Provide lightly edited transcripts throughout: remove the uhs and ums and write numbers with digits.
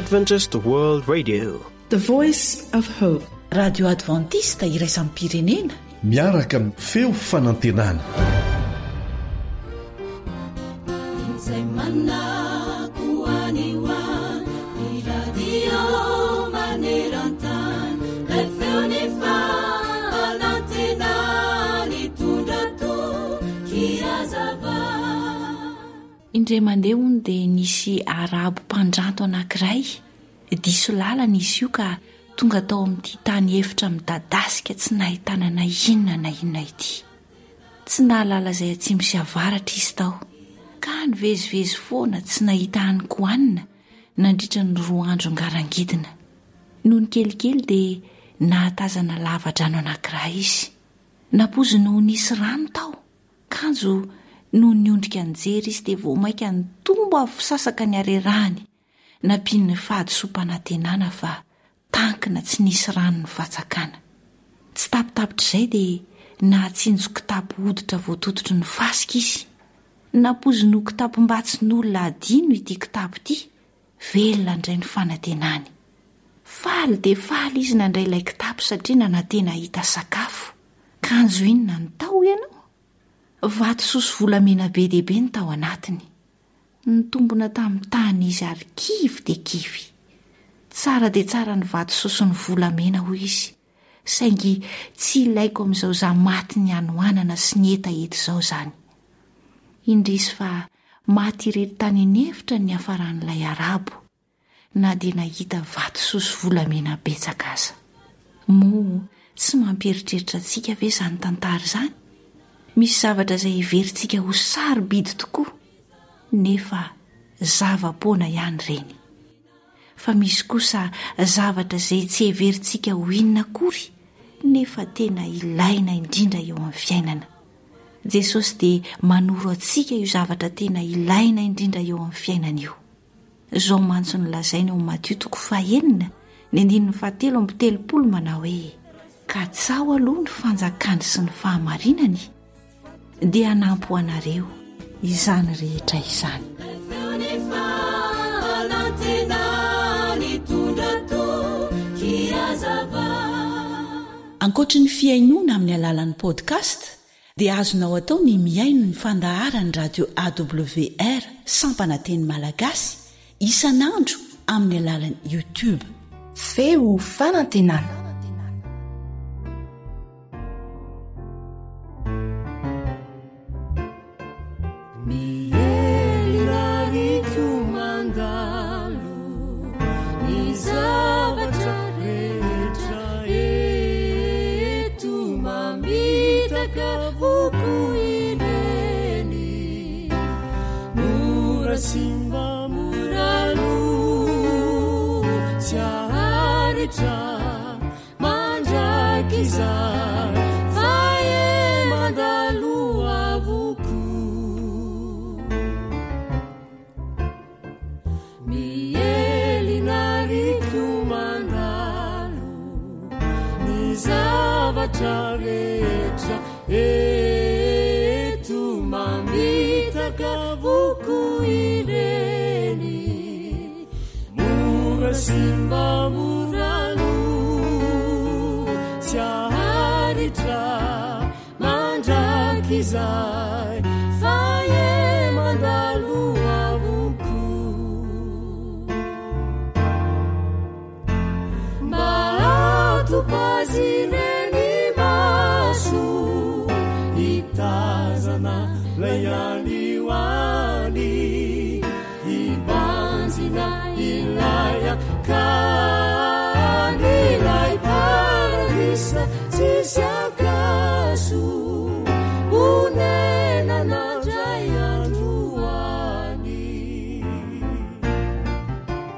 Adventist World Radio. The Voice of Hope. Radio Adventiste iraisam-pirenena. Miaraka amin'ny feo fanantenana. Izay manako any ho any, ny radio maneran-tany, ilay feon'ny fanantenana nitondra toky hazava. Indray mandeha hono dia nisy arabo mpandranto anankiray, diso lalana izy io ka tonga tao amin'ity tany efitra midadasika tsy nahitana na inona na inona ity. Tsy nahalala izay atsimo sy avaratra izy tao, ka nivezivezy foana tsy nahita hanin-kohanina nandritra ny roa andro ngarangidina. Nony kelikely dia nahatazana lava-drano anankiray izy. Nampoiziny ho nisy rano tao, kanjo nony niondrika nijery izy dia vao mainka nitombo avo fisasaka ny harerahany, nampian'ny fahadisoam-panantenana fa tankina tsy nisy rano ny fatsakana. Tsy tapitapitr'izay dia nahatsinjo kitapo hoditra voatototry ny fasika izy. Nampoiziny ho kitapom-batsin'olona hadino ity kitapo ity, velona indray ny fanantenany. Faly dia faly izy nandray ilay kitapo satria nanantena hahita sakafo. Kanjo inona no tao hoy ianao? Vatosoa sy volamena be dia be no tao anatiny. Nitombona tamin'ny tany izy ary kivy dia kivy. Tsara dia tsara ny vatosoa sy ny volamena, hoy izy, saingy tsy ilaiko amin'izao izaho matin'ny hanoanana sy ny hetaheta izao izany. Indrisy fa maty irery tany an'efitra ny niafaran'ilay Arabo. na dia nahita vatosoa sy volamena betsaka aza. Moa tsy mampieritreritra antsika ve izany tantara izany? Misy zavatra izay heverintsika ho sarobidy tokoa, nefa zava-poana ihany ireny. Fa misy kosa zavatra izay tsy heverintsika ho inona akory, nefa tena ilaina indrindra eo amin'ny fiainana. Jesosy dia manoro antsika io zavatra tena ilaina indrindra eo amin'ny fiainana io. Izao mantsy no lazainy ao Matio toko fahenina, ny andininy fahatelo amby telopolo manao hoe, Katsaho aloha ny fanjakany sy ny fahamarinany, dia hanampy ho anareo izany rehetra izany. Ankoatry ny fihainoana amin'ny alalan'ny podcast dia azonao atao ny mihaino ny fandaharan'ny radio AWR sampana teny malagasy isan'andro amin'ny alalan'ny YouTube. Feo fanantenana.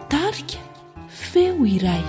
Tarika feo iray.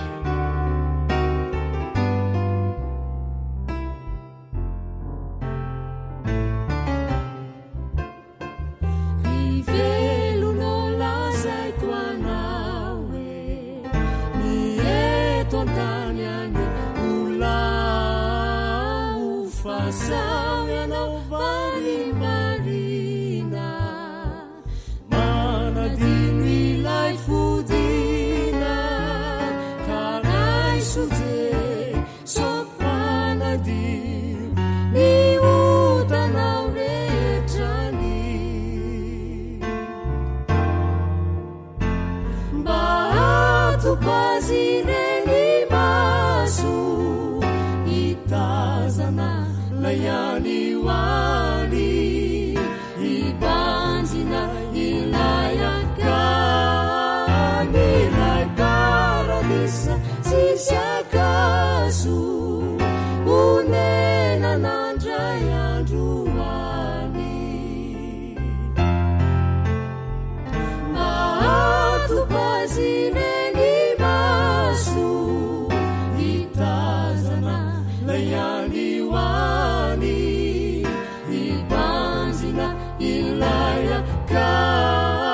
Lay any ho any Hibanjina ilay akany Ilay paradisa tsisy akanjo Honenana indray andro any Mahatopa azy ireny maso Hitazana lay any ho any Hibanjina ilay akany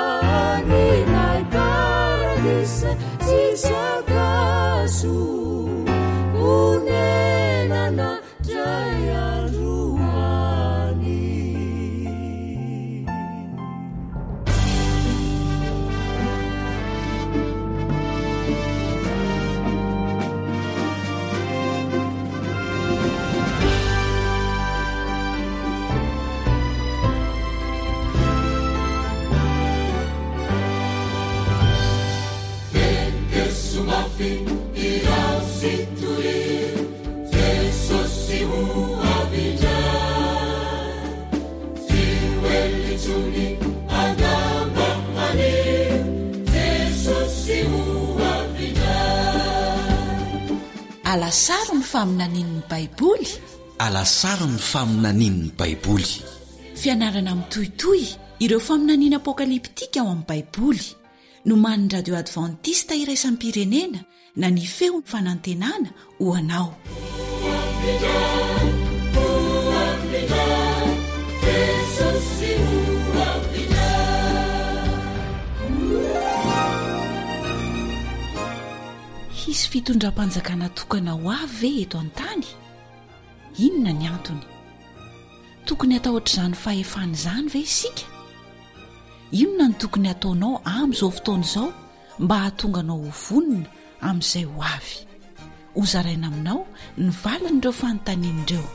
Ilay paradisa tsisy akanjo Honenana Dray andro any. Alasaro ny faminanian'ny Baiboly. Alasaro ny faminanian'ny Baiboly. Fianarana mitohitohy ireo faminaniana apokalyptika ao amin'ny Baiboly. Nomanin'ny Radio Advantista Iraisam-pirenena na ny Feon'ny Fanantenana ho anao. Hisy fitondram-panjakana tokana ho avy ve eto an-tany? Inona ny antony? Tokony hatahotra izany fahefana izany ve isika? Inona no tokony hataonao amin'izao fotoana izao mba hahatonga anao ho vonona amin'izay ho avy? Hozaraina aminao ny valin'ireo fanontaniana ireo.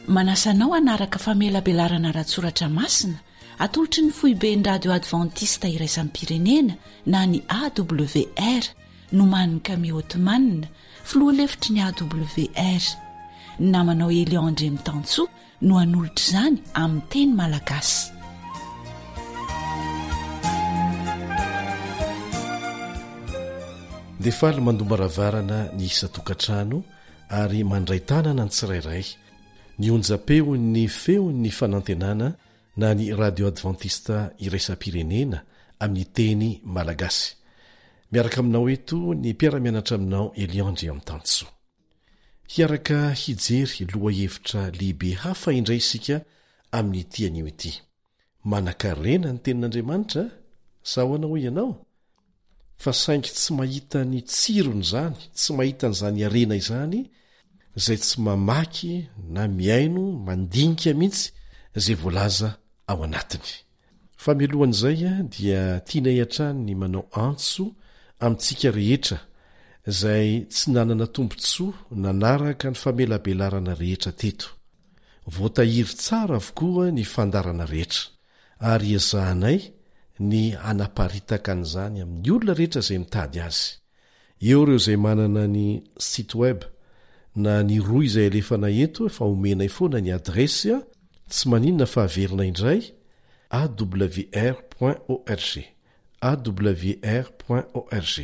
Manasa anao hanaraka famelabelarana ara-tsoratra masina atolotry ny foiben'ny Radio Adventiste Iraisam-pirenena na ny AWR, nomanin'i Camille Othman, filoha lefitry ny AWR. Ny namanao Elion Andriamitansoa no hanolotra izany amin'ny teny malagasy. Dia faly mandom-baravarana ny isan-tokantrano ary mandray tanana ny tsirairay ny onjam-peon'ny feon'ny fanantenana na ny Radio Adventista Iraisam-pirenena amin'ny teny malagasy. Miaraka aminao eto ny mpiara-mianatra aminao Elion Andriamitansoa. Hiaraka hijery lohahevitra lehibe hafa indray isika amin'ity anio ity. Manankarena ny Tenin'Andriamanitra, sa ahoana hoy ianao? Fa saingy tsy mahita ny tsiron'izany, tsy mahita an'izany harena izany izay tsy mamaky na mihaino, mandinika mihitsy izay voalaza ao anatiny. Fa mialohan'izay dia tianay hatrany ny manao antso amintsika rehetra izay tsy nanana tombontsoa nanaraka ny famelabelarana rehetra teto. Voatahiry tsara avokoa ny fandaharana rehetra ary ezahanay ny hanaparitaka an'izany amin'ny olona rehetra izay mitady azy. Eo ireo izay manana ny site web na ny rohy izay alefanay eto efa omenay foana ny adiresy a, tsy maninona fa averina indray, awr point org, awr point org.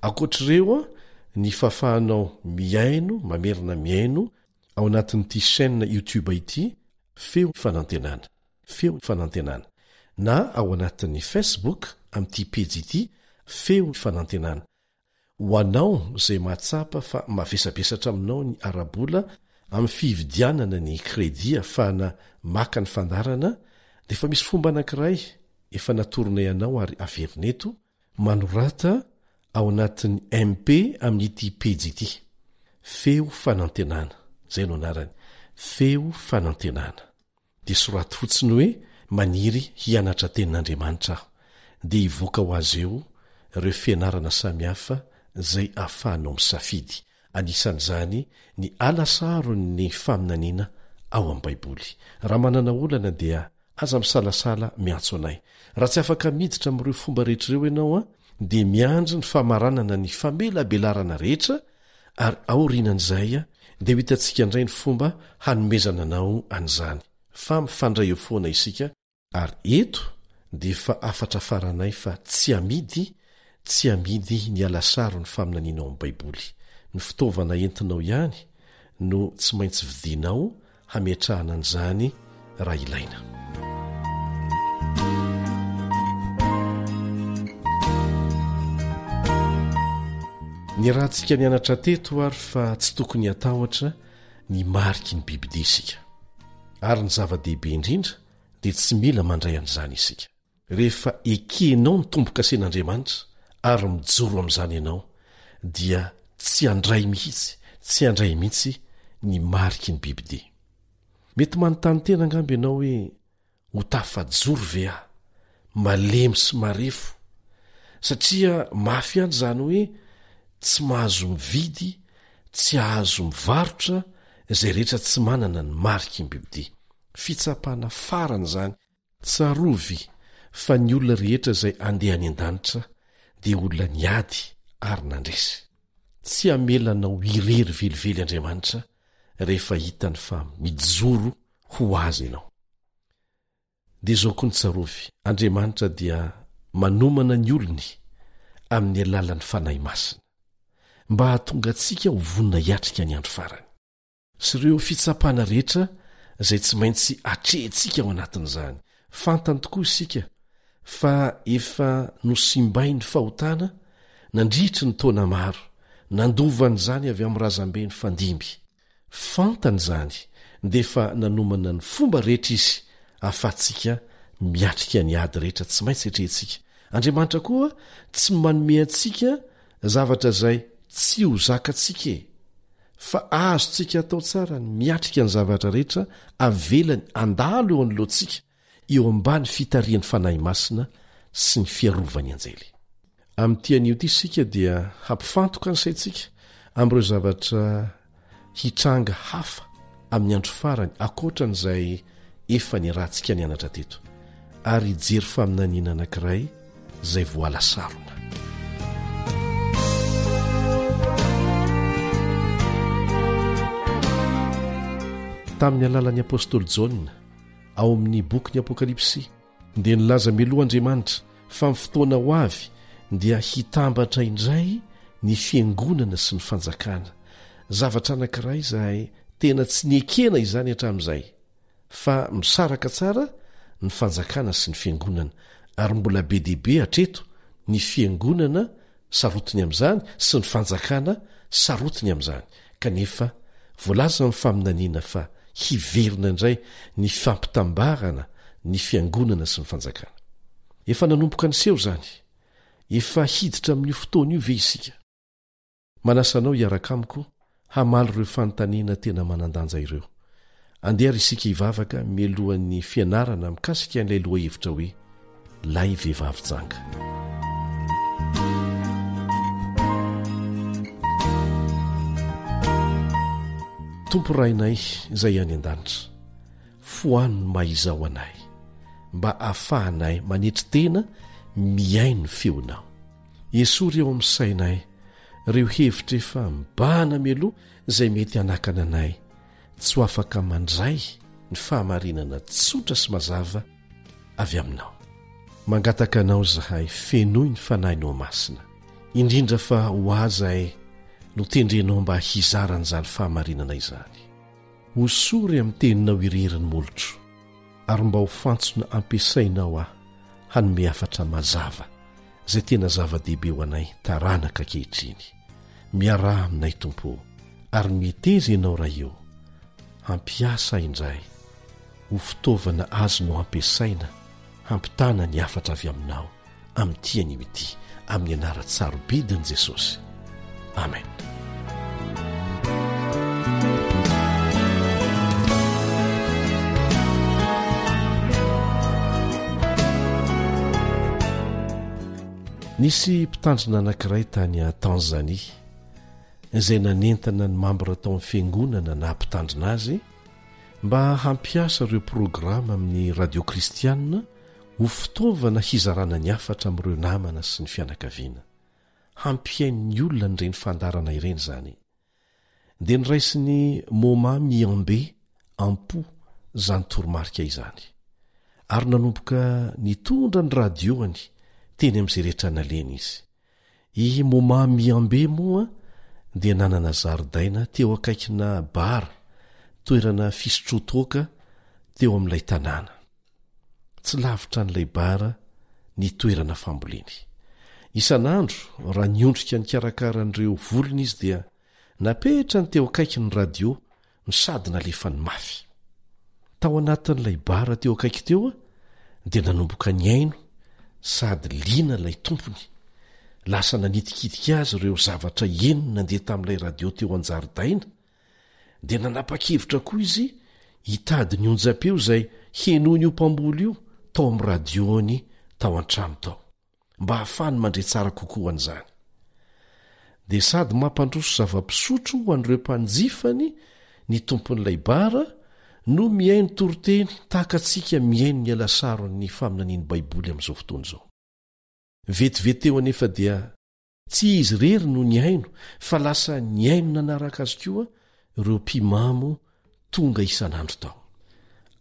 Ankoatr'ireo a, ny fahafahanao mihaino, mamerina mihaino ao anatin'ity chaîne youtube ity, Feo Fanantenana, Feo Fanantenana, na ao anatin'ny Facebook amin'ity pejy ity Feo Fanantenana. Ho anao izay mahatsapa fa mavesabesatra aminao ny ara-bola amin'ny fividianana ny crédit ahafahana maka ny fandaharana dia efa misy fomba anankiray efa natoronay anao ary averina eto, manorata ao anatin'ny MP amin'ity pejy ity. Feo Fanantenana, izay no anarany, Feo Fanantenana. Dia soraty fotsiny hoe maniry hianatra tenin'Andriamanitra aho, dia hivoaka ho azy eo ireo fianarana samihafa izay ahafahanao misafidy, anisan'izany ny alasaron'ny faminaniana ao amin'ny Baiboly. Raha manana olana dia aza misalasala miantso anay. Raha tsy afaka miditra amin'ireo fomba rehetra ireo ianao dia miandry ny famaranana ny famelabelarana rehetra. Ary aorianan'izay dia ho hitantsika indray ny fomba hanomezana anao an'izany. Fa mifandray eo foana isika, ary eto dia efa hafatra faranay fa tsy amidy, tsy amidy ny alasaro ny faminaniana ao amin'ny Baiboly. Ny fitaovana entinao ihany no tsy maintsy vidianao hametrahana an'izany raha ilaina. Niarahantsika nianatra teto ary fa tsy tokony hatahotra ny mariky ny bibidia isika. Ary ny zava-dehibe indrindra dia tsy mila mandray an'izany isika. Rehefa ekenao ny tombo-kasen'Andriamanitra ary mijoro amin'izany ianao, dia tsy handray mihitsy, tsy handray mihitsy ny mariky ny bibidia. Mety manontany tena angamba ianao hoe, Ho tafajoro ve aho? Malemy sy marefo. Satria mafy ihany izany hoe tsy mahazo mividy, tsy ahazo mivarotra izay rehetra tsy manana ny mariky ny bibidia. Fitsapana farany izany Tsarovy fa ny olona rehetra izay andeha any an-danitra dia olona niady ary nandresy. Tsy hamela anao irery velively Andriamanitra rehefa hitany fa mijoro ho Azy ianao. Dia izao koa no tsarovy, Andriamanitra dia manomana ny olony amin'ny alalan'ny Fanahy Masina, mba hahatonga antsika ho vonona hiatrika ny andro farany. Sy ireo fitsapana rehetra izay tsy maintsy atrehintsika ao anatin'izany. Fantany tokoa isika fa efa nosimbain'ny fahotana nandritry ny taona maro, nandova an'izany avy amin'ny razambe nifandimby. Fantany izany, dia efa nanomana ny fomba rehetra izy ahafahantsika miatrika ny ady rehetra tsy maintsy atrehintsika. Andriamanitra koa tsy manome antsika zavatra izay tsy ho zakantsika e! Fa azontsika atao tsara ny miatrika ny zavatra rehetra avelany handalo eo anoloantsika eo ambany fitarihan'ny Fanahy Masina sy ny fiarovan'ny anjely. Amin'ity anio ity isika dia hampifantoka ny saintsika amin'ireo zavatra hitranga hafa amin'ny andro farany ankoatra an'izay efa niarahantsika nianatra teto, ary hijery faminaniana anankiray izay voala sarona. Tamin'ny alalan'ny apostoly Jaona, ao amin'ny bokin'ny Apokalypsy, dia nilaza mialoha Andriamanitra fa amin'ny fotoana ho avy dia hitambatra indray ny fiangonana sy ny fanjakana, zavatra anankiray izay tena tsy nekena izany hatramin'izay. fa misaraka tsara ny fanjakana sy ny fiangonana ary mbola be dia be hatreto ny fiangonana sarotiny amin'izany sy ny fanjakana sarotiny amin'izany kanefa voalaza amin'ny faminaniana fa hiverina indray ny fampitambarana ny fiangonana sy ny fanjakana. Efa nanomboka niseho izany. Efa hiditra amin'io fotoana io ve isika? Manasa anao hiaraka amiko hamaly ireo fanontaniana tena manan-danja ireo. Andeha ary isika hivavaka mialohan'ny fianarana mikasika an'ilay lohahevitra hoe Lay Vehivavy Janga. Tompo Rainay izay any an-danitra, foano ny maha izaho anay, mba ahafahanay manetry tena mihaino ny feonao. Esory eo amin'ny sainay ireo hevitra efa mibahana mialoha izay mety hanakana anay tsy ho afaka mandray ny fahamarinana tsotra sy mazava avy aminao. Mangataka anao izahay fenoy ny Fanahinao Masina, indrindra fa ho ahy izay notendrenao mba hizara an'izany fahamarinana izany. Hosory amin'ny teninao irery ny molotro. ary mba ho fantsona ampiasainao aho hanome hafatra mazava izay tena zava-dehibe ho anay taranaka ankehitriny. Miaraha aminay Tompo ô, ary meteza Ianao Ray ô, hampiasa indray ho fitaovana azonao ampiasaina hampitana ny hafatra avy aminao. amin'ity anio ity amin'ny anaran-tsarobidin'i Jesosy. Amen. Nisy mpitandrina anankiray tany Tanzania izay nanentana ny mambra tao amin'ny fiangonana na mpitandrina azy mba hampiasa ireo programa amin'ny radio kristianina Ho fitaovana hizarana ny hafatra amin'ireo namana sy ny fianakaviana. Hampihaino ny olona an'ireny fandaharana ireny izany. Dia noraisin'i Moma Miyambe am-po izany toromarika izany, ary nanomboka nitondra ny radio-ny teny amin'izay rehetra nalehany izy. I Moma Miyambe moa dia nanana zaridaina teo akaikina bar, toerana fisotroan-toaka teo amin'ilay tanàna. Tsy lavitra an'ilay bar ny toerana famboleny. Isan'andro, raha niondrika nikarakara an'ireo volony izy dia napetrany teo akaiky ny radio no sady nalefany mafy. Tao anatin'ilay bar teo akaiky teo dia nanomboka nihaino sady liana ilay tompony. Lasa nanitikitika azy ireo zavatra henony nandeha tamin'ilay radio teo an-jaridaina. Dia nanapa-kevitra koa izy hitady ny onjam-peo izay henoin'io mpamboly io tao amin'ny radio-ny tao an-trano tao. mba hahafahany mandre tsara kokoa an'izany. Dia sady mampandroso zava-pisotro ho an'ireo mpanjifany ny tompon'ilay bar no mihaino toriteny tahaka antsika mihaino ny alasaron'ny faminanian'ny Baiboly amin'izao fotoana izao. Vetivety teo anefa dia Tsy izy irery no nihaino fa lasa nihaino nanaraka azy koa ireo mpimamo tonga isan'andro tao.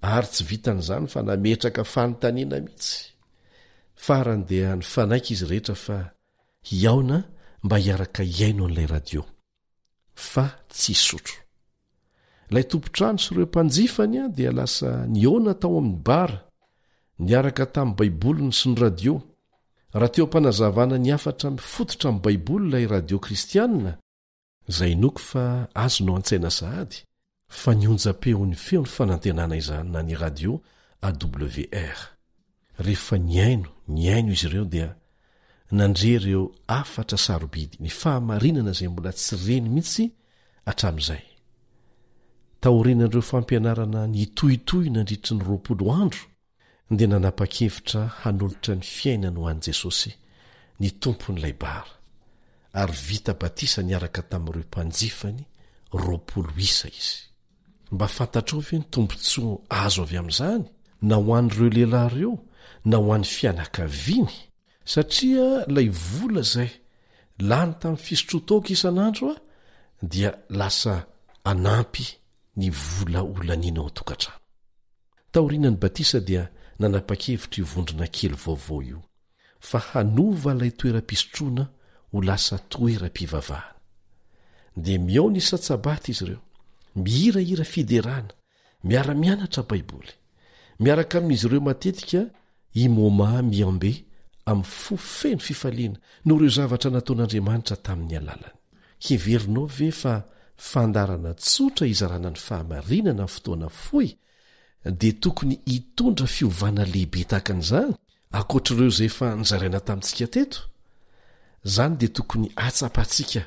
Ary tsy vitan'izany fa nametraka fanontaniana mihitsy. Farany dia nifanaiky izy rehetra fa hihaona mba hiaraka hihaino an'ilay radio. Fa tsy hisotro. Ilay tompon-trano sy ireo mpanjifany dia lasa nihaona tao amin'ny bar, niaraka tamin'ny Baiboliny sy ny radio. Raha teo am-panazavana ny hafatra mifototra amin'ny Baiboly ilay radio kristianina, izay inoako fa azonao an-tsaina sahady fa ny onjam-peon'ny feon'ny fanantenana izany na ny radio AWR. Rehefa nihaino, nihaino izy ireo dia nandre ireo hafatra sarobidy, ny fahamarinana izay mbola tsy reny mihitsy hatramin'izay. Taorian'ireo fampianarana nitohitohy nandritry ny 20 andro, dia nanapa-kevitra hanolotra ny fiainany ho an'i Jesosy ny tompon'ilay bar, ary vita batisa niaraka tamin'ireo mpanjifany 20 isa izy. Mba fantatrao ve ny tombontsoa azo avy amin'izany, na ho an'ireo lehilahy ireo, na ho an'ny fianakaviany? Satria ilay vola izay lany tamin'ny fisotroan-toaka isan'andro dia lasa hanampy ny vola ho laniana ao an-tokantrano. Taorian'ny batisa dia nanapa-kevitra io vondrona kely vaovao io fa hanova ilay toeram-pisotroana ho lasa toeram-pivavahana. Dia mihaona isan-tsabata izy ireo, mihirahira fiderana, miara-mianatra Baiboly. Miaraka amin'izy ireo matetika i Momà Miambe amin'ny fo feno fifaliana noho ireo zavatra nataon'Andriamanitra tamin'ny alalany. Heverinao ve fa fandaharana tsotra hizarana ny fahamarinana amin'ny fotoana fohy dia tokony hitondra fiovana lehibe tahaka an'izany ankoatr'ireo izay efa nozaraina tamintsika teto? Izany dia tokony hahatsapantsika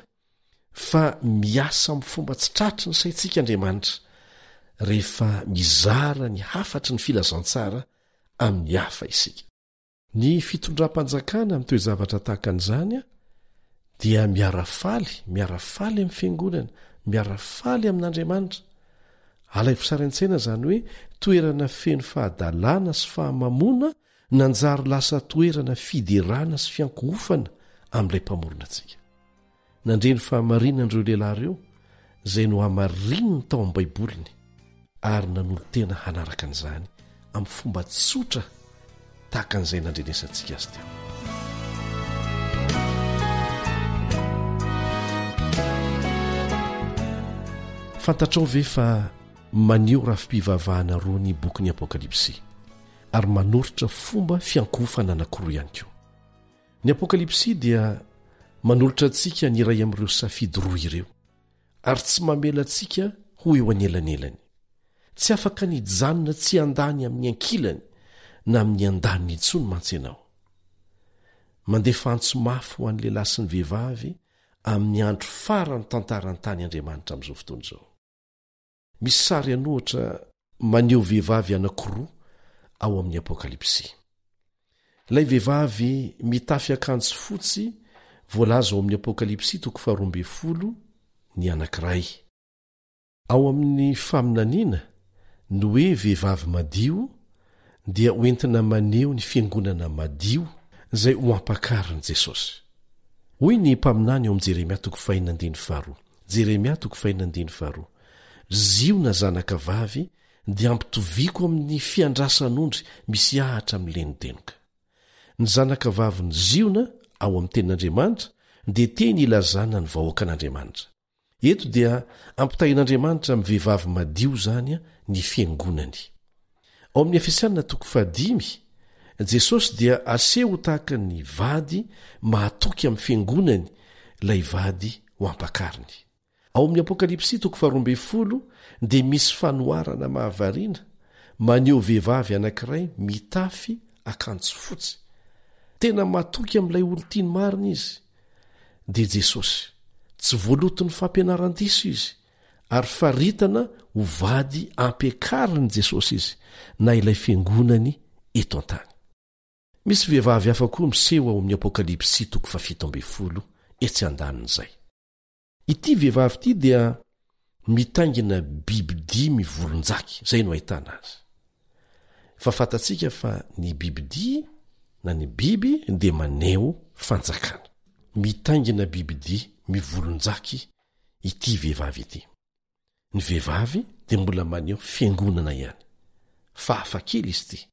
fa miasa amin'ny fomba tsy tratry ny saintsika Andriamanitra rehefa mizara ny hafatry ny filazantsara amin'ny hafa isika. Ny fitondram-panjakana amin'ny toe-javatra tahaka an'izany dia miara-faly, miara-faly amin'ny fiangonana, miara-faly amin'Andriamanitra. Alaivo sary an-tsaina izany hoe toerana feno fahadalana sy fahamamoana nanjary lasa toerana fiderana sy fiankohofana amin'ilay Mpamorona antsika. Nandre ny fahamarinana ireo lehilahy ireo, izay nohamarininy tao amin'ny Baiboliny, ary nanolo-tena hanaraka an'izany amin'ny fomba tsotra tahaka an'izay nandrenesantsika azy teo. Fantatrao ve fa maneho rafi-pivavahana roa ny bokin'ny Apokalypsy, ary manoritra fomba fiankohofana anankiroa ihany koa? Ny Apokalypsy dia manolotra antsika ny iray amin'ireo safidy roa ireo, ary tsy mamela antsika ho eo anelanelany. Tsy afaka ny hijanona tsy handany amin'ny ankilany na amin'ny andaniny intsony mantsy ianao. Mandefa antso mafy ho an'ny lehilahy sy ny vehivavy amin'ny andro faran'ny tantaran-tany Andriamanitra amin'izao fotoana izao. Misy sary an'ohatra maneho vehivavy anankiroa ao amin'ny Apokalypsy. Ilay vehivavy mitafy akanjo fotsy voalaza ao amin'ny Apokalypsy toko faharoambinifolo ny anankiray. Ao amin'ny faminaniana, ny hoe vehivavy madio dia hoentina maneho ny fiangonana madio izay ho ampakarin'i Jesosy. Hoy ny mpaminany ao amin'ny Jeremia toko fahenina andininy faharoa. Jeremia toko fahenina andininy faharoa. Ziona zanaka vavy dia ampitoviako amin'ny fiandrasan'ondry misy ahatra milenodenoka. Ny zanaka vavin'i Ziona ao amin'ny Tenin'Andriamanitra dia teny ilazana ny vahoakan'Andriamanitra. Eto dia ampitahin'Andriamanitra amin'ny vehivavy madio izany ny fiangonany. Ao amin'ny Efesiana toko fahadimy, Jesosy dia aseho ho tahaka ny vady mahatoky amin'ny fiangonany ilay vady ho ampakariny. Ao amin'ny Apokalypsy toko faharoambinifolo dia misy fanoharana mahavariana maneho vehivavy anankiray mitafy akanjo fotsy. Tena matoky amin'ilay olon-tiany marina izy, dia Jesosy. Tsy voaloton'ny fampianaran-diso izy, ary faritana ho vady ampiakarin'i Jesosy izy, na ilay fiangonany eto an-tany. Misy vehivavy hafa koa miseho ao amin'ny Apokalypsy toko fahafito ambinifolo etsy andanin'izay. Ity vehivavy ity dia mitaingina bibidia mivolon-jaky, izay no ahitana azy. Fa fantatsika fa ny bibidia na ny biby dia maneho fanjakana. Mitaingina bibidia mivolon-jaky ity vehivavy ity. Ny vehivavy dia mbola maneho fiangonana ihany. Fa hafakely izy ity.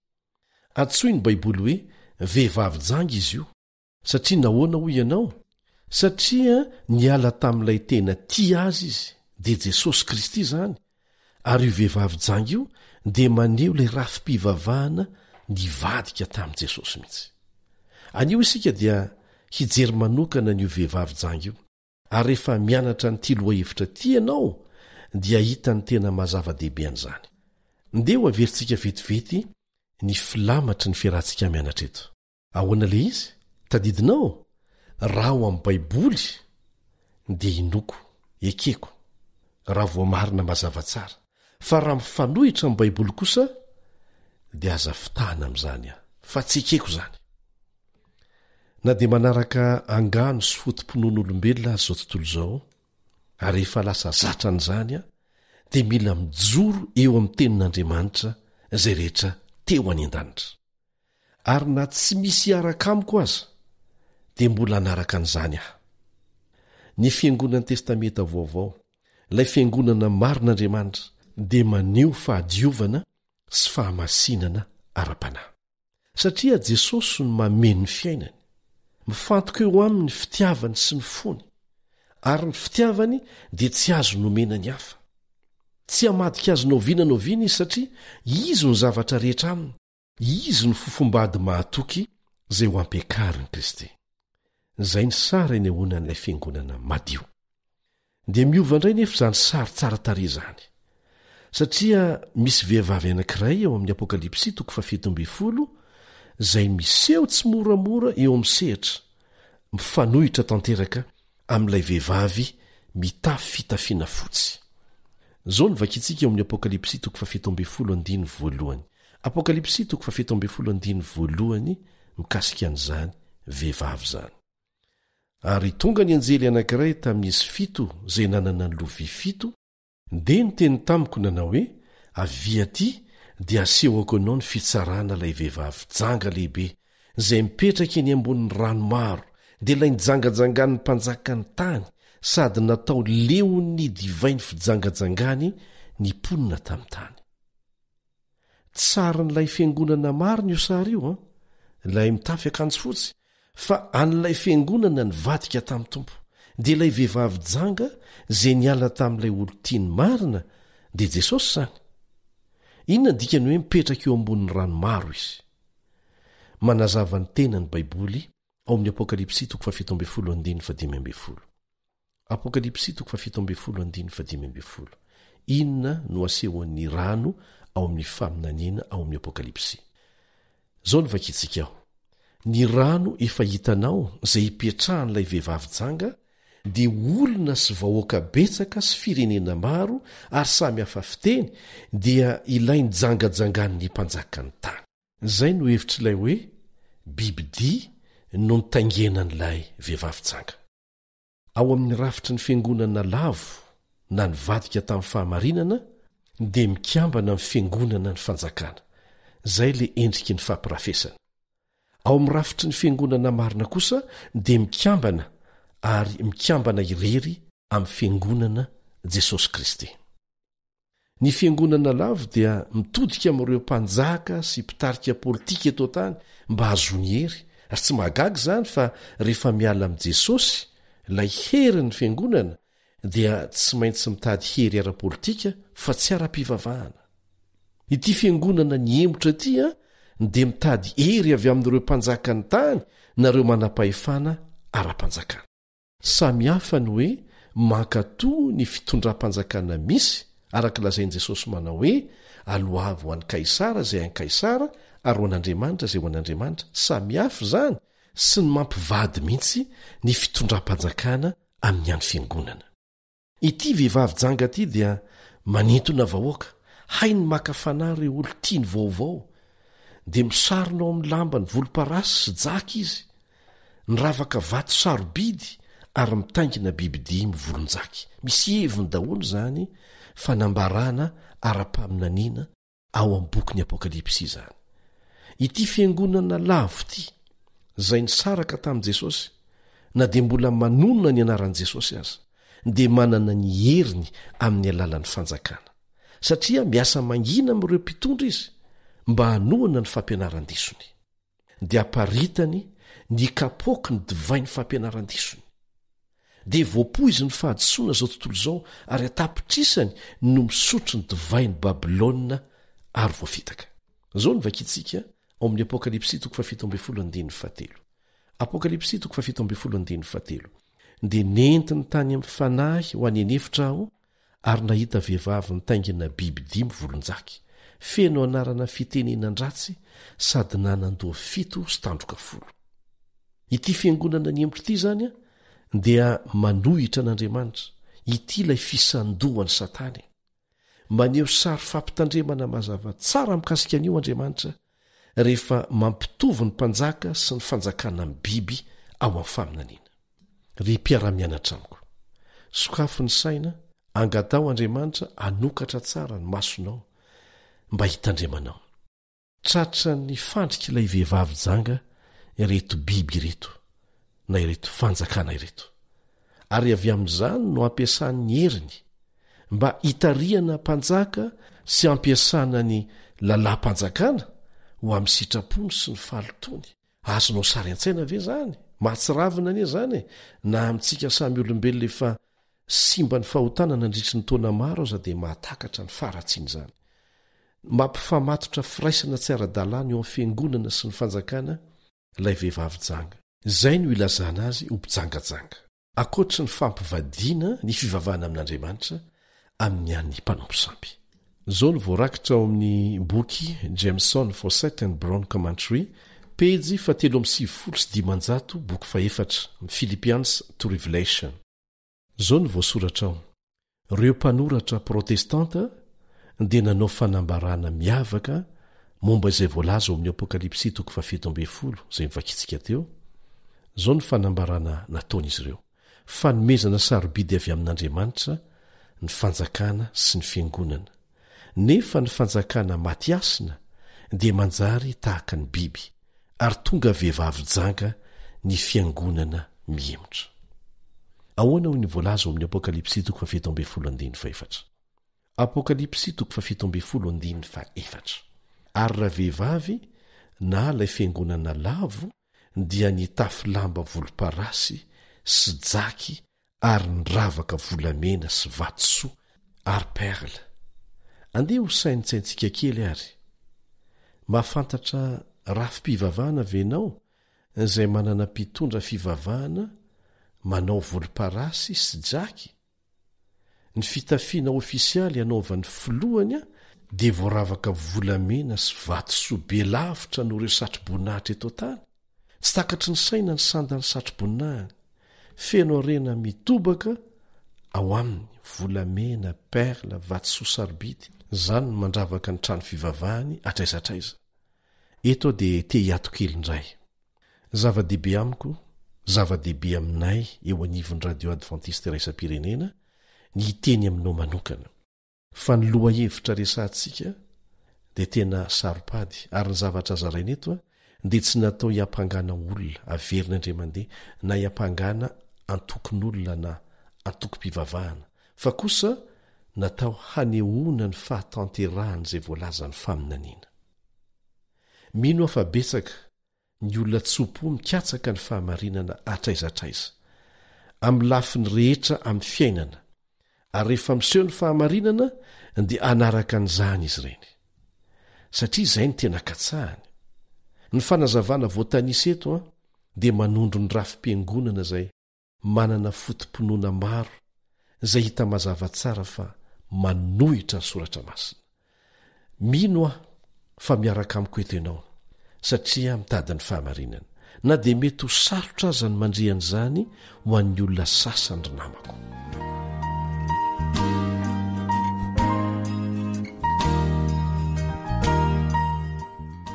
Antsoin'ny Baiboly hoe vehivavy janga izy io. Satria nahoana hoy ianao? Satria niala tamin'ilay tena tia azy izy, dia Jesosy Kristy izany, ary io vehivavy janga io dia maneho ilay rafi-pivavahana nivadika tamin'i Jesosy mihitsy. Anio isika dia hijery manokana an'io vehivavy janga io, ary rehefa mianatra an'ity lohahevitra ity ianao dia hahita ny tena maha zava-dehibe an'izany. Ndeha ho averintsika vetivety ny filamatry ny fiarahantsika mianatra eto. Ahoana ilay izy? Tadidinao? Raha ao amin'ny Baiboly dia inoako, ekeko, raha voamarina mazava tsara. Fa raha mifanohitra amin'ny Baiboly kosa dia aza fitahana amin'izany aho, fa tsy ekeko izany. Na dia manaraka angano sy foto-pinoan'olombelona aza izao tontolo izao, ary efa lasa zatra an'izany aho, dia mila mijoro eo amin'ny Tenin'Andriamanitra izay rehetra te ho any an-danitra. Ary na tsy misy hiaraka amiko aza, dia mbola hanaraka an'izany aho. Ny Fiangonan'ny Testamenta Vaovao, ilay Fiangonana marin'Andriamanitra, dia maneho fahadiovana sy fahamasinana ara-panahy. Satria Jesosy no mameno ny fiainany. Mifantoka eo aminy ny fitiavany sy ny fony. Ary ny fitiavany dia tsy azo nomena ny hafa. Tsy hamadika azy n'oviana n'oviana izy satria izy no zavatra rehetra aminy. Izy no fofombady mahatoky izay ho ampiakarin'i Kristy. Izay ny sary anehoana an'ilay fiangonana madio. Dia miova indray nefa izany sary tsara tarehy izany. Satria misy vehivavy anankiray ao amin'ny Apokalypsy toko fahafito ambinifolo izay miseho tsimoramora eo amin'ny sehatra, mifanohitra tanteraka amin'ilay vehivavy mitafy fitafiana fotsy. Izao no vakintsika ao amin'ny Apokalypsy toko fahafito ambinifolo andininy voalohany. Apokalypsy toko fahafito ambinifolo andininy voalohany mikasika an'izany vehivavy izany. Ary tonga ny anjely anankiray tamin'izy fito izay nanana ny lovia fito, Dia niteny tamiko nanao hoe, Avia aty, dia asehoko anao ny fitsarana ilay vehivavy janga lehibe, izay mipetraka eny ambonin'ny rano maro, dia ilay nijangajangan'ny mpanjakan'ny tany, sady natao leon'ny divain'ny fijangajangany ny mponina tamin'ny tany. Tsy sarin'ilay fiangonana marina io sary io an! Ilay mitafy akanjo fotsy, fa an'ilay fiangonana nivadika tamin'ny Tompo. Dia ilay vehivavy janga izay niala tamin'ilay olon-tiany marina, dia Jesosy izany. Inona ny dikany hoe mipetraka eo ambonin'ny rano maro izy? Manazava ny tena ny Baiboly ao amin'ny Apokalypsy toko fahafito ambinifolo andininy fahadimy ambinifolo. Apokalypsy toko fahafito ambinifolo andininy fahadimy ambinifolo. Inona no asehon'ny rano ao amin'ny faminaniana ao amin'ny Apokalypsy? Izao no vakintsika ao, Ny rano efa hitanao izay ipetrahan'ilay vehivavy janga dia olona sy vahoaka betsaka sy firenena maro ary samy hafa fiteny, dia ilay nijangajangan'ny mpanjakan'ny tany. Izay no hevitr'ilay hoe bibidia no nitaingenan'ilay vehivavy janga. Ao amin'ny rafitry ny fiangonana lavo na nivadika tamin'ny fahamarinana dia mikambana amin'ny fiangonana ny fanjakana. Izay ilay endriky ny fampirafesana. Ao amin'ny rafitry ny fiangonana marina kosa dia mikambana ary mikambana irery. amin'ny Fiangonana Jesosy Kristy. Ny fiangonana lavo dia mitodika amin'ireo mpanjaka sy mpitarika politika eto an-tany mba hahazoany hery, ary tsy mahagaga izany fa rehefa miala amin'i Jesosy, ilay herin'ny fiangonana, dia tsy maintsy mitady hery ara-politika fa tsy ara-pivavahana. Ity fiangonana nihemotra ity dia mitady hery avy amin'ireo mpanjakan'ny tany na ireo manam-pahefana ara-panjakana. Samy hafa ny hoe mankatò ny fitondram-panjakana misy, araka lazain'i Jesosy manao hoe, Aloavy ho an'i Kaisara izay an'i Kaisara, ary ho an'Andriamanitra izay ho an'Andriamanitra. Samy hafa izany sy ny mampivady mihitsy ny fitondram-panjakana amin'ny an'ny fiangonana. Ity vehivavy janga ity dia manintona vahoaka, hainy maka fanahy ireo olon-tiany vaovao. Dia misarona ao amin'ny lambany volomparasy sy jaky izy, miravaka vato sarobidy ary mitaingina bibidia mivolon-jaky. Misy heviny daholo izany fanambarana ara-paminaniana ao amin'ny bokin'ny Apokalypsy izany. Ity fiangonana lavo ity, izay nisaraka tamin'i Jesosy, na dia mbola manonona ny anaran'i Jesosy aza, dia manana ny heriny amin'ny alalan'ny fanjakana, satria miasa mangina amin'ireo mpitondra izy mba hanohana ny fampianaran-disony. Dia aparitany ny kapoaky ny divain'ny fampianaran-disony. Dia voapoizin'ny fahadisoana izao tontolo izao ary an-tapitrisany no misotro ny divain'i Babylona ary voafitaka. Izao no vakintsika ao amin'ny Apokalypsy toko fahafito ambin'ny folo andininy fahatelo. Apokalypsy toko fahafito ambin'ny folo andininy fahatelo. Dia nentiny tany amin'ny fanahy ho any an'efitra aho ary nahita vehivavy nitaingina biby dimy volon-jaky, feno anarana fitenenan-dratsy sady nanan-doha fito sy tandroka folo. Ity fiangonana nihemotra ity izany dia manohitra an'Andriamanitra, ity ilay fisandohan'i Satana e. Maneho sary fampitandremana mazava tsara mikasika an'io Andriamanitra rehefa mampitovy ny mpanjaka sy ny fanjakana amin'ny biby ao amin'ny faminaniana. Ry mpiara-mianatra amiko, sokafy ny saina, angataho Andriamanitra hanokatra tsara ny masonao mba hitandremanao. Tratran'ny fandrik'ilay vehivavy janga ireto biby ireto, na ireto fanjakana ireto. Ary avy amin'izany no ampiasany ny heriny mba hitarihana mpanjaka sy hampiasana ny lalàm-panjakana ho amin'ny sitrapony sy ny fahalotoany. Azonao sary an-tsaina ve izany? Mahatsiravina anie izany e! Na amintsika samy olombelona efa simba ny fahotana nandritry ny taona maro aza dia mahatakatra ny faharatsian'izany. Mampifamatotra firaisana tsy ara-dalàna eo amin'ny fiangonana sy ny fanjakana ilay vehivavy janga. Izay no ilazana azy ho mpijangajanga. Ankoatry ny fampivadiana ny fivavahana amin'Andriamanitra amin'ny an'ny mpanompo sampy. Izao no voarakitra ao amin'ny boky Jamieson, Fausset and Brown Commentary, pejy fahatelo amby sivifolo sy dimanjato, boky fahefatra, Philippians to Revelation. Izao no voasoratra ao, Ireo mpanoratra protestanta dia nanao fanambarana miavaka momba izay voalaza ao amin'ny Apokalypsy toko fahafito ambin'ny folo, izay novakintsika teo. Izao no fanambarana nataon'izy ireo, Fanomezana sarobidy avy amin'Andriamanitra ny fanjakana sy ny fiangonana. Nefa ny fanjakana maty hasina dia manjary tahaka ny biby, ary tonga vehivavy janga ny fiangonana mihemotra. Ahoana hoy ny voalaza ao amin'ny Apokalypsy toko fahafito ambin'ny folo andininy fahefatra? Apokalypsy toko fahafito ambin'ny folo andininy fahefatra. Ary ravehivavy na ilay fiangonana lavo dia nitafy lamba volomparasy sy jaky ary niravaka volamena sy vatosoa ary perle. Andeha ho sainintsaintsika kely ary. Mahafantatra rafi-pivavahana ve ianao izay manana mpitondra fivavahana manao volomparasy sy jaky? Ny fitafiana ofisialy anaovan'ny filohany dia voaravaka volamena sy vatosoa be lavitra noho ireo satroboninahitra eto an-tany. Tsy takatry ny saina ny sandan'ny satroboninahiny. Feno harena mitobaka ao aminy, volamena, perle, vatosoa sarobidy. Izany no mandravaka ny trano fivavahany hatraiza hatraiza. Eto aho dia te hiato kely indray. Zava-dehibe amiko, zava-dehibe aminay eo anivon'ny Radio Adventiste Iraisam-pirenena ny hiteny aminao manokana. Fa ny lohahevitra resahantsika dia tena saro-pady ary ny zavatra zaraina eto dia tsy natao hiampangana olona, averina indray mandeha, na hiampangana antokon'olona na. antokom-pivavahana, fa kosa natao hanehoana ny fahatanterahan'izay voalazan'ny faminaniana. Mino aho fa betsaka ny olona tso-po mikatsaka ny fahamarinana hatraiza hatraiza, amin'ny lafiny rehetra amin'ny fiainana, ary rehefa miseho ny fahamarinana dia hanaraka an'izany izy ireny. Satria izay no tena katsahany. Ny fanazavana voatanisa eto dia manondro ny rafi-piangonana izay manana foto-pinoana maro izay hita mazava tsara fa manohitra ny Soratra Masina. Mino aho fa miaraka amiko eto ianao, satria mitady ny fahamarinana, na dia mety ho sarotra aza ny mandre an'izany ho an'ny olona sasany ry namako.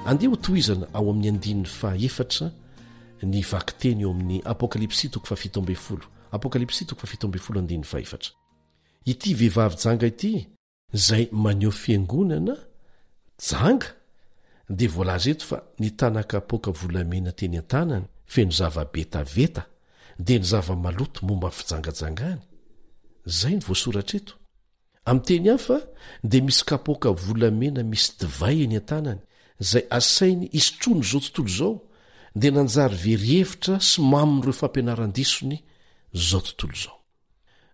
Andeha hotohizana ao amin'ny andininy fahaefatra ny vakiteny eo amin'ny Apokalypsy toko fahafito ambin'ny folo, Apokalypsy toko fahafito ambin'ny folo andininy fahefatra. Ity vehivavy janga ity, izay maneho fiangonana janga, dia voalaza eto fa ny tanakapoaka volamena teny an-tanany feno zava-betaveta, dia ny zava-maloto momba ny fijangajangany. Izay no voasoratra eto. Amin'ny teny hafa, dia misy kapoaka volamena misy divay eny an-tanany, izay asainy hisotroany izao tontolo izao, dia nanjary very hevitra sy mamin'ireo fampianaran-disony izao tontolo izao.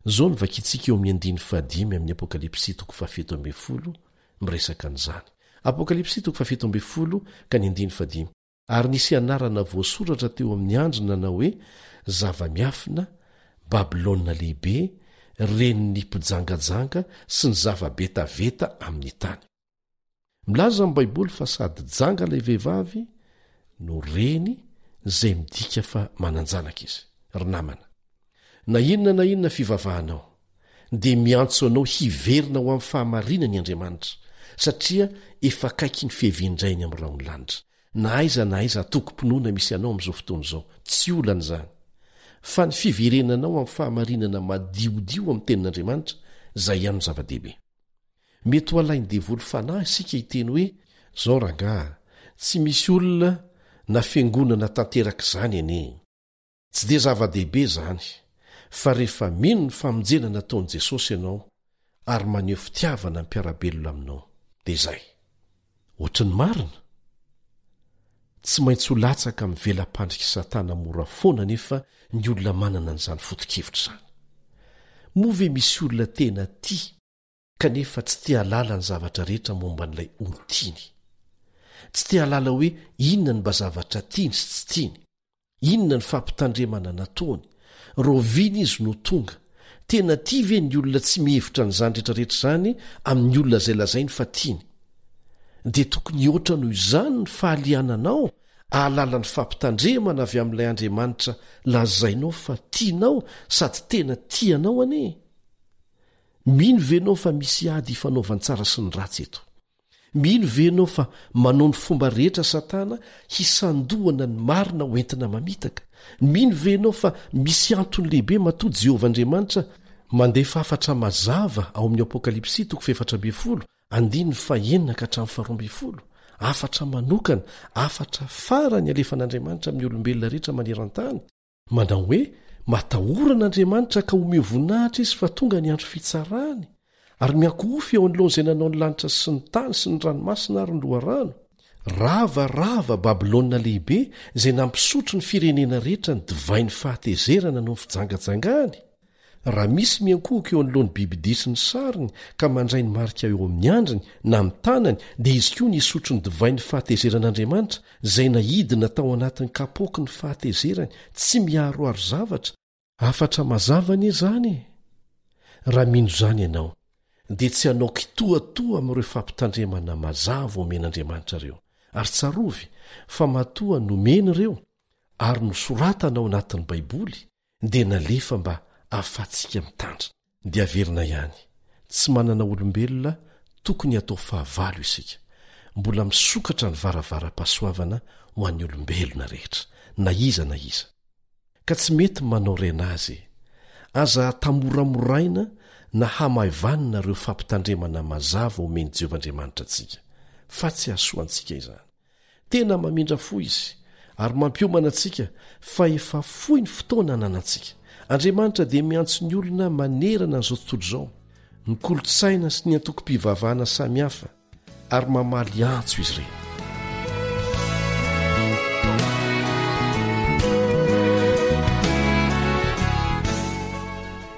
Izao no vakintsika eo amin'ny andininy fahadimy amin'ny Apokalypsy toko fahafito ambin'ny folo miresaka an'izany. Apokalypsy toko fahafito ambin'ny folo ka ny andininy fahadimy. Ary nisy anarana voasoratra teo amin'ny andriny nanao hoe, Zava-miafina, Babylona Lehibe, renin'ny mpijangajanga sy ny zava-betaveta amin'ny tany. Milaza ny Baiboly fa sady janga ilay vehivavy no reny, izay midika fa manan-janaka izy. Ry namana, na inona na inona fivavahanao, dia miantso anao hiverina ho amin'ny fahamarinany Andriamanitra, satria efa akaiky ny fiavian-dRainy amin'ny rahon'ny lanitra. Na aiza na aiza antokom-pinoana misy anao amin'izao fotoana izao, tsy olana izany. Fa ny fiverenanao amin'ny fahamarinana madiodio amin'ny Tenin'Andriamanitra, izay ihany no zava-dehibe. Mety ho alain'ny devoly fanahy isika hiteny hoe, Izao rangaha, tsy misy olona na fiangonana tanteraka izany anie. Tsy dia zava-dehibe izany, fa rehefa mino ny famonjena nataon'i Jesosy ianao ary maneho fitiavana ny mpiara-belona aminao, dia izay. Ohatry ny marina? Tsy maintsy ho latsaka amin'ny vela-pandrik'i Satana mora foana anefa ny olona manana an'izany foto-kevitra izany. Moa ve misy olona tena tia kanefa tsy te hahalala ny zavatra rehetra momba an'ilay olon-tiany? Tsy te hahalala hoe inona no mba zavatra tiany sy tsy tiany? Inona ny fampitandremana nataony? Rahoviana izy no tonga? Tena tia ve ny olona tsy mihevitra an'izany rehetrarehetra izany amin'ny olona izay lazainy fa tiany? Dia tokony hihoatra noho izany ny fahaliananao hahalala ny fampitandremana avy amin'ilay Andriamanitra lazainao fa tianao sady tena tia anao anie! Mino ve ianao fa misy ady ifanaovan-tsara sy ny ratsy eto? Mino ve ianao fa manao ny fomba rehetra Satana hisandohana ny marina ho entina mamitaka? Mino ve ianao fa misy antony lehibe matoa Jehovah Andriamanitra mandefa hafatra mazava ao amin'ny Apokalypsy toko fahefatra ambin'ny folo, andininy fahenina ka hatramin'ny faharoa ambin'ny folo? Hafatra manokana, hafatra farany alefan'Andriamanitra amin'ny olombelona rehetra maneran-tany. Manao hoe, Matahora an'Andriamanitra ka omeo voninahitra Izy fa tonga ny andro fitsarany, ary miankohofy eo anoloan'izay nanao ny lanitra sy ny tany sy ny ranomasina ary ny loharano. Rava, rava Babylona Lehibe izay nampisotro ny firenena rehetra ny divain'ny fahatezerana noho ny fijangajangany. Raha misy miankohoka eo anoloan'ny bibidia sy ny sariny ka mandray ny marika eo amin'ny andriny na amin'ny tanany, dia izy koa ny hisotro ny divain'ny fahatezeran'Andriamanitra, izay naidina tao anatin'ny kapoaky ny fahatezerany, tsy miharoharo zavatra. Hafatra mazava anie izany e! Raha mino izany ianao, dia tsy hanao kitoatoa amin'ireo fampitandremana mazava omen'Andriamanitra ireo. Ary tsarovy fa matoa nomena ireo ary nosoratana ao anatin'ny Baiboly, dia nalefa mba ahafahantsika mitandrina. Dia averina ihany, tsy manana olombelona tokony hatao fahavalo isika. Mbola misokatra ny varavaram-pahasoavana ho an'ny olombelona rehetra, na iza na iza. Ka tsy mety manao renazy e! Aza atamoramoraina na hamaivanina ireo fampitandremana mazava omen'i Jehovah Andriamanitra antsika, fa tsy hahasoa antsika izany. Tena mamindra fo izy ary mampiomana antsika fa efa fohy ny fotoana ananantsika. Andriamanitra dia miantso ny olona manerana an'izao tontolo izao, ny kolontsaina sy ny antokom-pivavahana samihafa, ary mamaly antso izy ireny.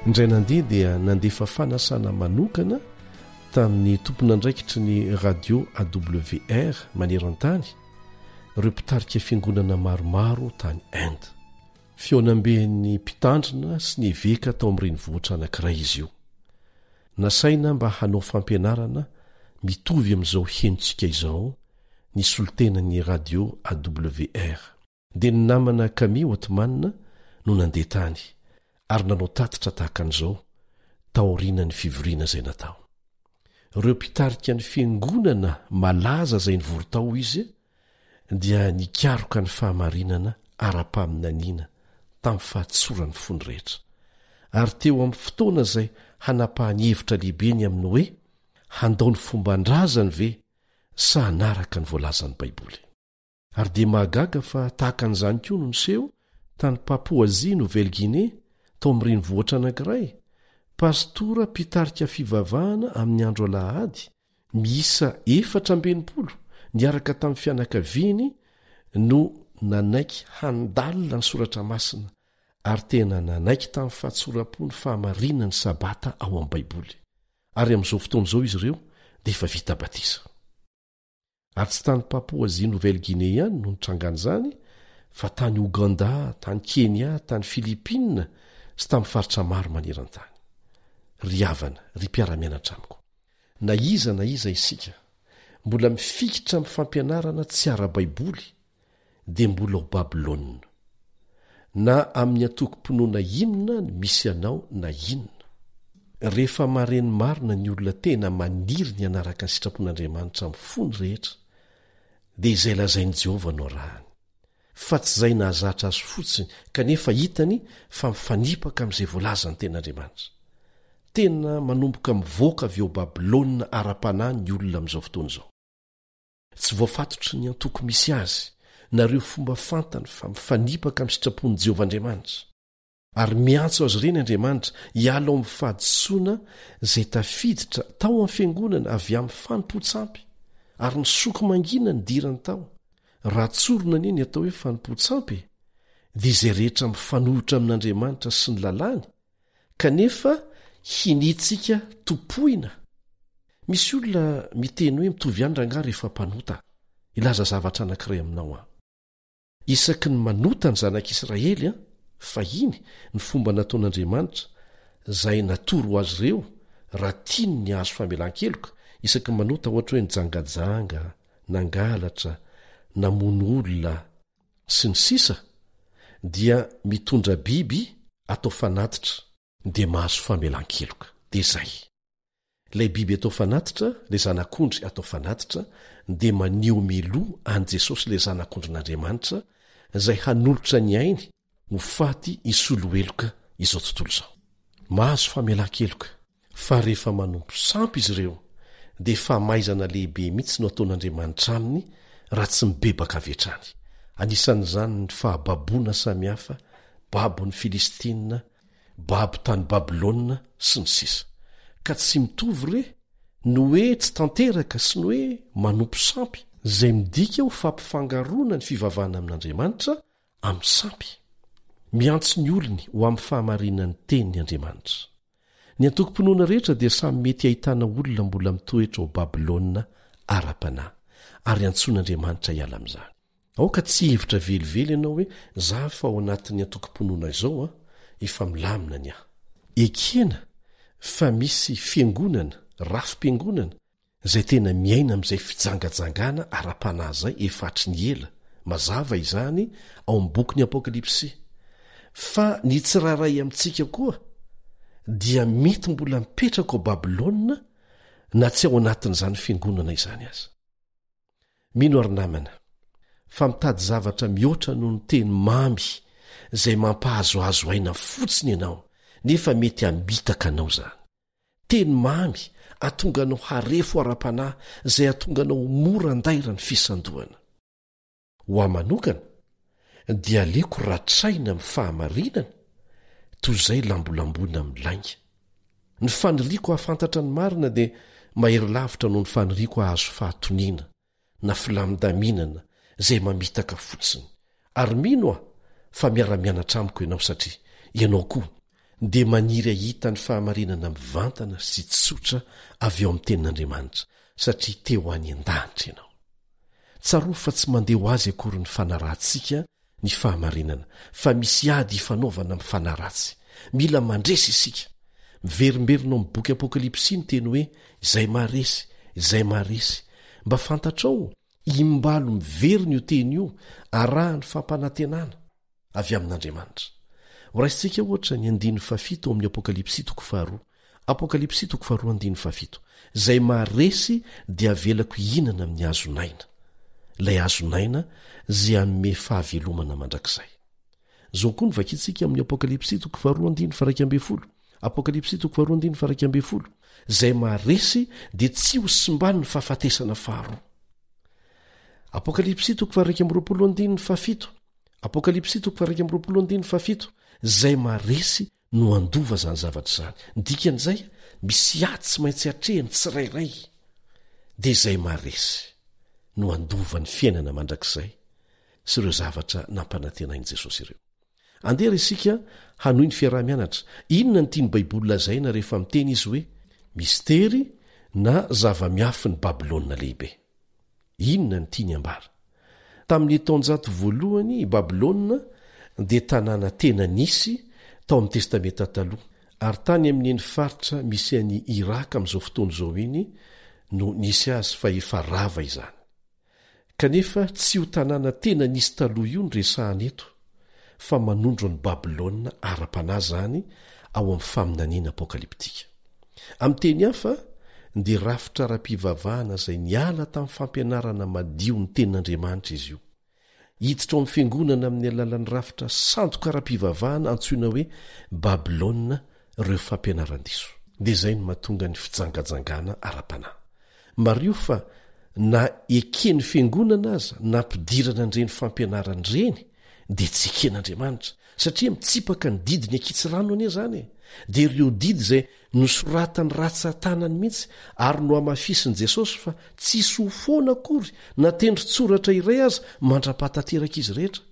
Indray nandeha dia nandefa fanasana manokana tamin'ny tompon'andraikitry ny radio AWR maneran-tany ireo mpitarika fiangonana maromaro tany Inde. Fihaonamben'ny mpitandrina sy ny eveka tao amin'ny renivohitra anankiray izy io. Nasaina mba hanao fampianarana mitovy amin'izao henontsika izao ny solontenan'ny radio AWR. Dia ny namana Kami Othman no nandeha tany ary nanao tatitra tahaka an'izao taorianan'ny fivoriana izay natao. Ireo mpitarika ny fiangonana malaza izay nivory tao izy dia nikaroka ny fahamarinana ara-paminaniana tamin'ny fahatsoran'ny fony rehetra, ary teo amin'ny fotoana izay hanapahany hevitra lehibe ny amin'ny hoe handao ny fomban-drazany ve sa hanaraka ny voalazan'ny Baiboly. Ary dia mahagaga fa tahaka an'izany koa no niseho tany Papouasie Nouvelle-Guinée, tao amin'ny renivohitra anankiray, pastora mpitarika fivavahana amin'ny andro alahady, miisa 64 niaraka tamin'ny fianakaviany no nanaiky handalina ny soratra masina ary tena nanaiky tamin'ny fahatsoram-po ny fahamarinan'ny Sabata ao amin'ny Baiboly. Ary amin'izao fotoana izao izy ireo dia efa vita batisa. Ary tsy tany Papouasie-Nouvelle-Guinée ihany no nitrangan'izany fa tany Ouganda, tany Kenya, tany Philippines sy tamin'ny faritra maro maneran-tany. Ry havana, ry mpiara-mianatra amiko, na iza na iza isika, mbola mifikitra amin'ny fampianarana tsy ara-baiboly dia mbola ao Babylona. Na amin'ny antokom-pinoana inona ny misy anao na inona. Rehefa mahare ny marina ny olona tena maniry ny hanaraka ny sitrapon'Andriamanitra amin'ny fony rehetra, dia izay lazain'i Jehovah no arahany, fa tsy izay nahazatra azy fotsiny kanefa hitany fa mifanipaka amin'izay voalazan'ny Tenin'Andriamanitra. Tena manomboka mivoaka avy ao Babylona ara-panahy ny olona amin'izao fotoana izao. Tsy voafatotry ny antoko misy azy na ireo fomba fantany fa mifanipaka amin'ny sitrapon'i Jehovah Andriamanitra. Ary miantso azy ireny Andriamanitra hiala ao amin'ny fahadisoana izay tafiditra tao amin'ny fiangonana avy amin'ny fanompoan-tsampy, ary nisoko mangina nidirany tao. Raha tsorina anie ny atao hoe fanompoan-tsampy e, dia izay rehetra mifanohitra amin'Andriamanitra sy ny lalàny, kanefa hiniantsika tompoina. Misy olona miteny hoe mitovy ihany rangahy rehefa mpanota. Hilaza zavatra anankiray aminao aho. Isaky ny manota ny zanak'Israely an, fahiny, ny fomba nataon'Andriamanitra, izay natoro ho azy ireo raha tiany ny hahazo famelan-keloka, isaky ny manota ohatra hoe nijangajanga, nangalatra, namono olona, sy ny sisa dia mitondra biby atao fanatitra dia mahazo famelan-keloka. Dia izay. Ilay biby atao fanatitra, ilay zanak'ondry atao fanatitra, dia maneho mialoha an'i Jesosy ilay Zanak'ondrin'Andriamanitra izay hanolotra ny ainy ho faty hisolo heloka izao tontolo izao. Mahazo famelan-keloka. Fa rehefa manompo sampy izy ireo, dia famaizana lehibe mihitsy no ataon'Andriamanitra aminy raha tsy mibebaka avy hatrany. Anisan'izany ny fahababoana samihafa, babon'ny Filistina, babo tany Babylona, sy ny sisa. Ka tsy mitovy re ny hoe tsy tanteraka sy ny hoe manompo sampy, izay midika ho fampifangaroana ny fivavahana amin'Andriamanitra amin'ny sampy. Miantso ny olony ho amin'ny fahamarinan'ny teniny Andriamanitra. Ny antokom-pinoana rehetra dia samy mety hahitana olona mbola mitoetra ao Babylona ara-panahy, ary antsoin'Andriamanitra hiala amin'izany. Aoka tsy hihevitra velively ianao hoe za fa ao anatin'ny antokom-pinoana izao an, efa milamina ny ahy. Ekena fa misy fiangonana, rafi-piangonana, izay tena miaina amin'izay fijangajangana ara-panahy izay efa hatry ny ela, mazava izany ao amin'ny bokin'ny Apokalypsy. Fa ny tsirairay amintsika koa dia mety mbola mipetraka ao Babylona na tsy ao anatin'izany fiangonana izany aza. Mino ary namana fa mitady zavatra mihoatra noho ny teny mamy izay mampahazoazo aina fotsiny ianao nefa mety hamitaka anao izany. Teny mamy atonga anao harefo ara-panahy izay atonga anao ho mora andairan'ny fisandohana. Ho ahy manokana dia aleoko ratraina amin'ny fahamarinana. Toy izay lambolamboina amin'ny lainga. Ny faniriako hahafantatra ny marina dia mahery lavitra noho ny faniriako hahazo fahatoniana na filamindaminana izay mamitaka fotsiny. Ary mino aho fa miara-mianatra amiko ianao satria ianao koa dia maniry hahita ny fahamarinana mivantana sy tsotra avy ao amin'ny Tenin'Andriamanitra satria te ho any an-danitra ianao. Tsarovy fa tsy mandeha ho azy akory ny fanarahantsika ny fahamarinana, fa misy ady ifanaovana amin'ny fanahy ratsy. Mila mandresy isika. Miverimberina ao amin'ny boky Apokalypsy ny teny hoe izay maharesy, izay maharesy. Mba fantatrao? Imbalo miverina io teny io, arahan'ny fampanantenana avy amin'Andriamanitra. Horaisintsika, ohatra, ny andininy fahafito ao amin'ny Apokalypsy toko faharoa. Apokalypsy toko faharoa andininy fahafito. Izay maharesy dia avelako hihinana amin'ny hazon'aina. Ilay hazon'aina izay hanome fahavelomana mandrakizay. Izao koa no vakintsika amin'ny Apokalypsy toko faharoa andininy faha-iraika ambin'ny folo. Apokalypsy toko faharoa andininy faha-iraika ambin'ny folo. Izay maharesy dia tsy ho simban'ny fahafatesana faharoa. Apokalypsy toko faha-iraika amby roapolo andininy fahafito. Apokalypsy toko faha-iraika amby roapolo andininy fahafito. Izay maharesy no handova izany zavatra izany. Ny dikan'izay, misy ady tsy maintsy atrehin'ny tsirairay, dia izay maharesy no handova ny fiainana mandrakizay sy ireo zavatra nampanantenain'i Jesosy ireo. Andeha àry isika hanohy ny fiaraha-mianatra. Inona no tian'ny Baiboly lazaina rehefa miteny izy hoe mistery na zava-miafin'i Babylona Lehibe? Inona no tiany hambara? Tamin'ny taonjato voalohany, i Babylona dia tanàna tena nisy tao amin'ny Testamenta Taloha, ary tany amin'iny faritra misy an'i Iraka amin'izao fotoana izao iny no nisy azy, fa efa rava izany. Kanefa tsy io tanàna tena nisy taloha io no resahana eto, fa manondro an'i Babylona ara-panahy izany ao amin'ny faminaniana apokalyptika. Amin'ny teny hafa, dia rafitra ara-pivavahana izay niala tamin'ny fampianarana madio ny Tenin'Andriamanitra izy io. Hiditra ao amin'ny fiangonana amin'ny alalan'ny rafitra sandoka ara-pivavahana antsoina hoe Babylona ireo fampianaran-diso. Dia izay no mahatonga ny fijangajangana ara-panahy. Mariho fa na eken'ny fiangonana aza nampidirana an'ireny fampianarana ireny dia tsy eken'Andriamanitra, satria mitsipaka ny didiny ankitsirano anie izany e! Dia ireo didy izay nosoratany ratsan-tanany mihitsy ary nohamafisin'i Jesosy fa tsy hisy ho foana akory na tendron-tsoratra iray aza mandra-pahatanteraka izy rehetra.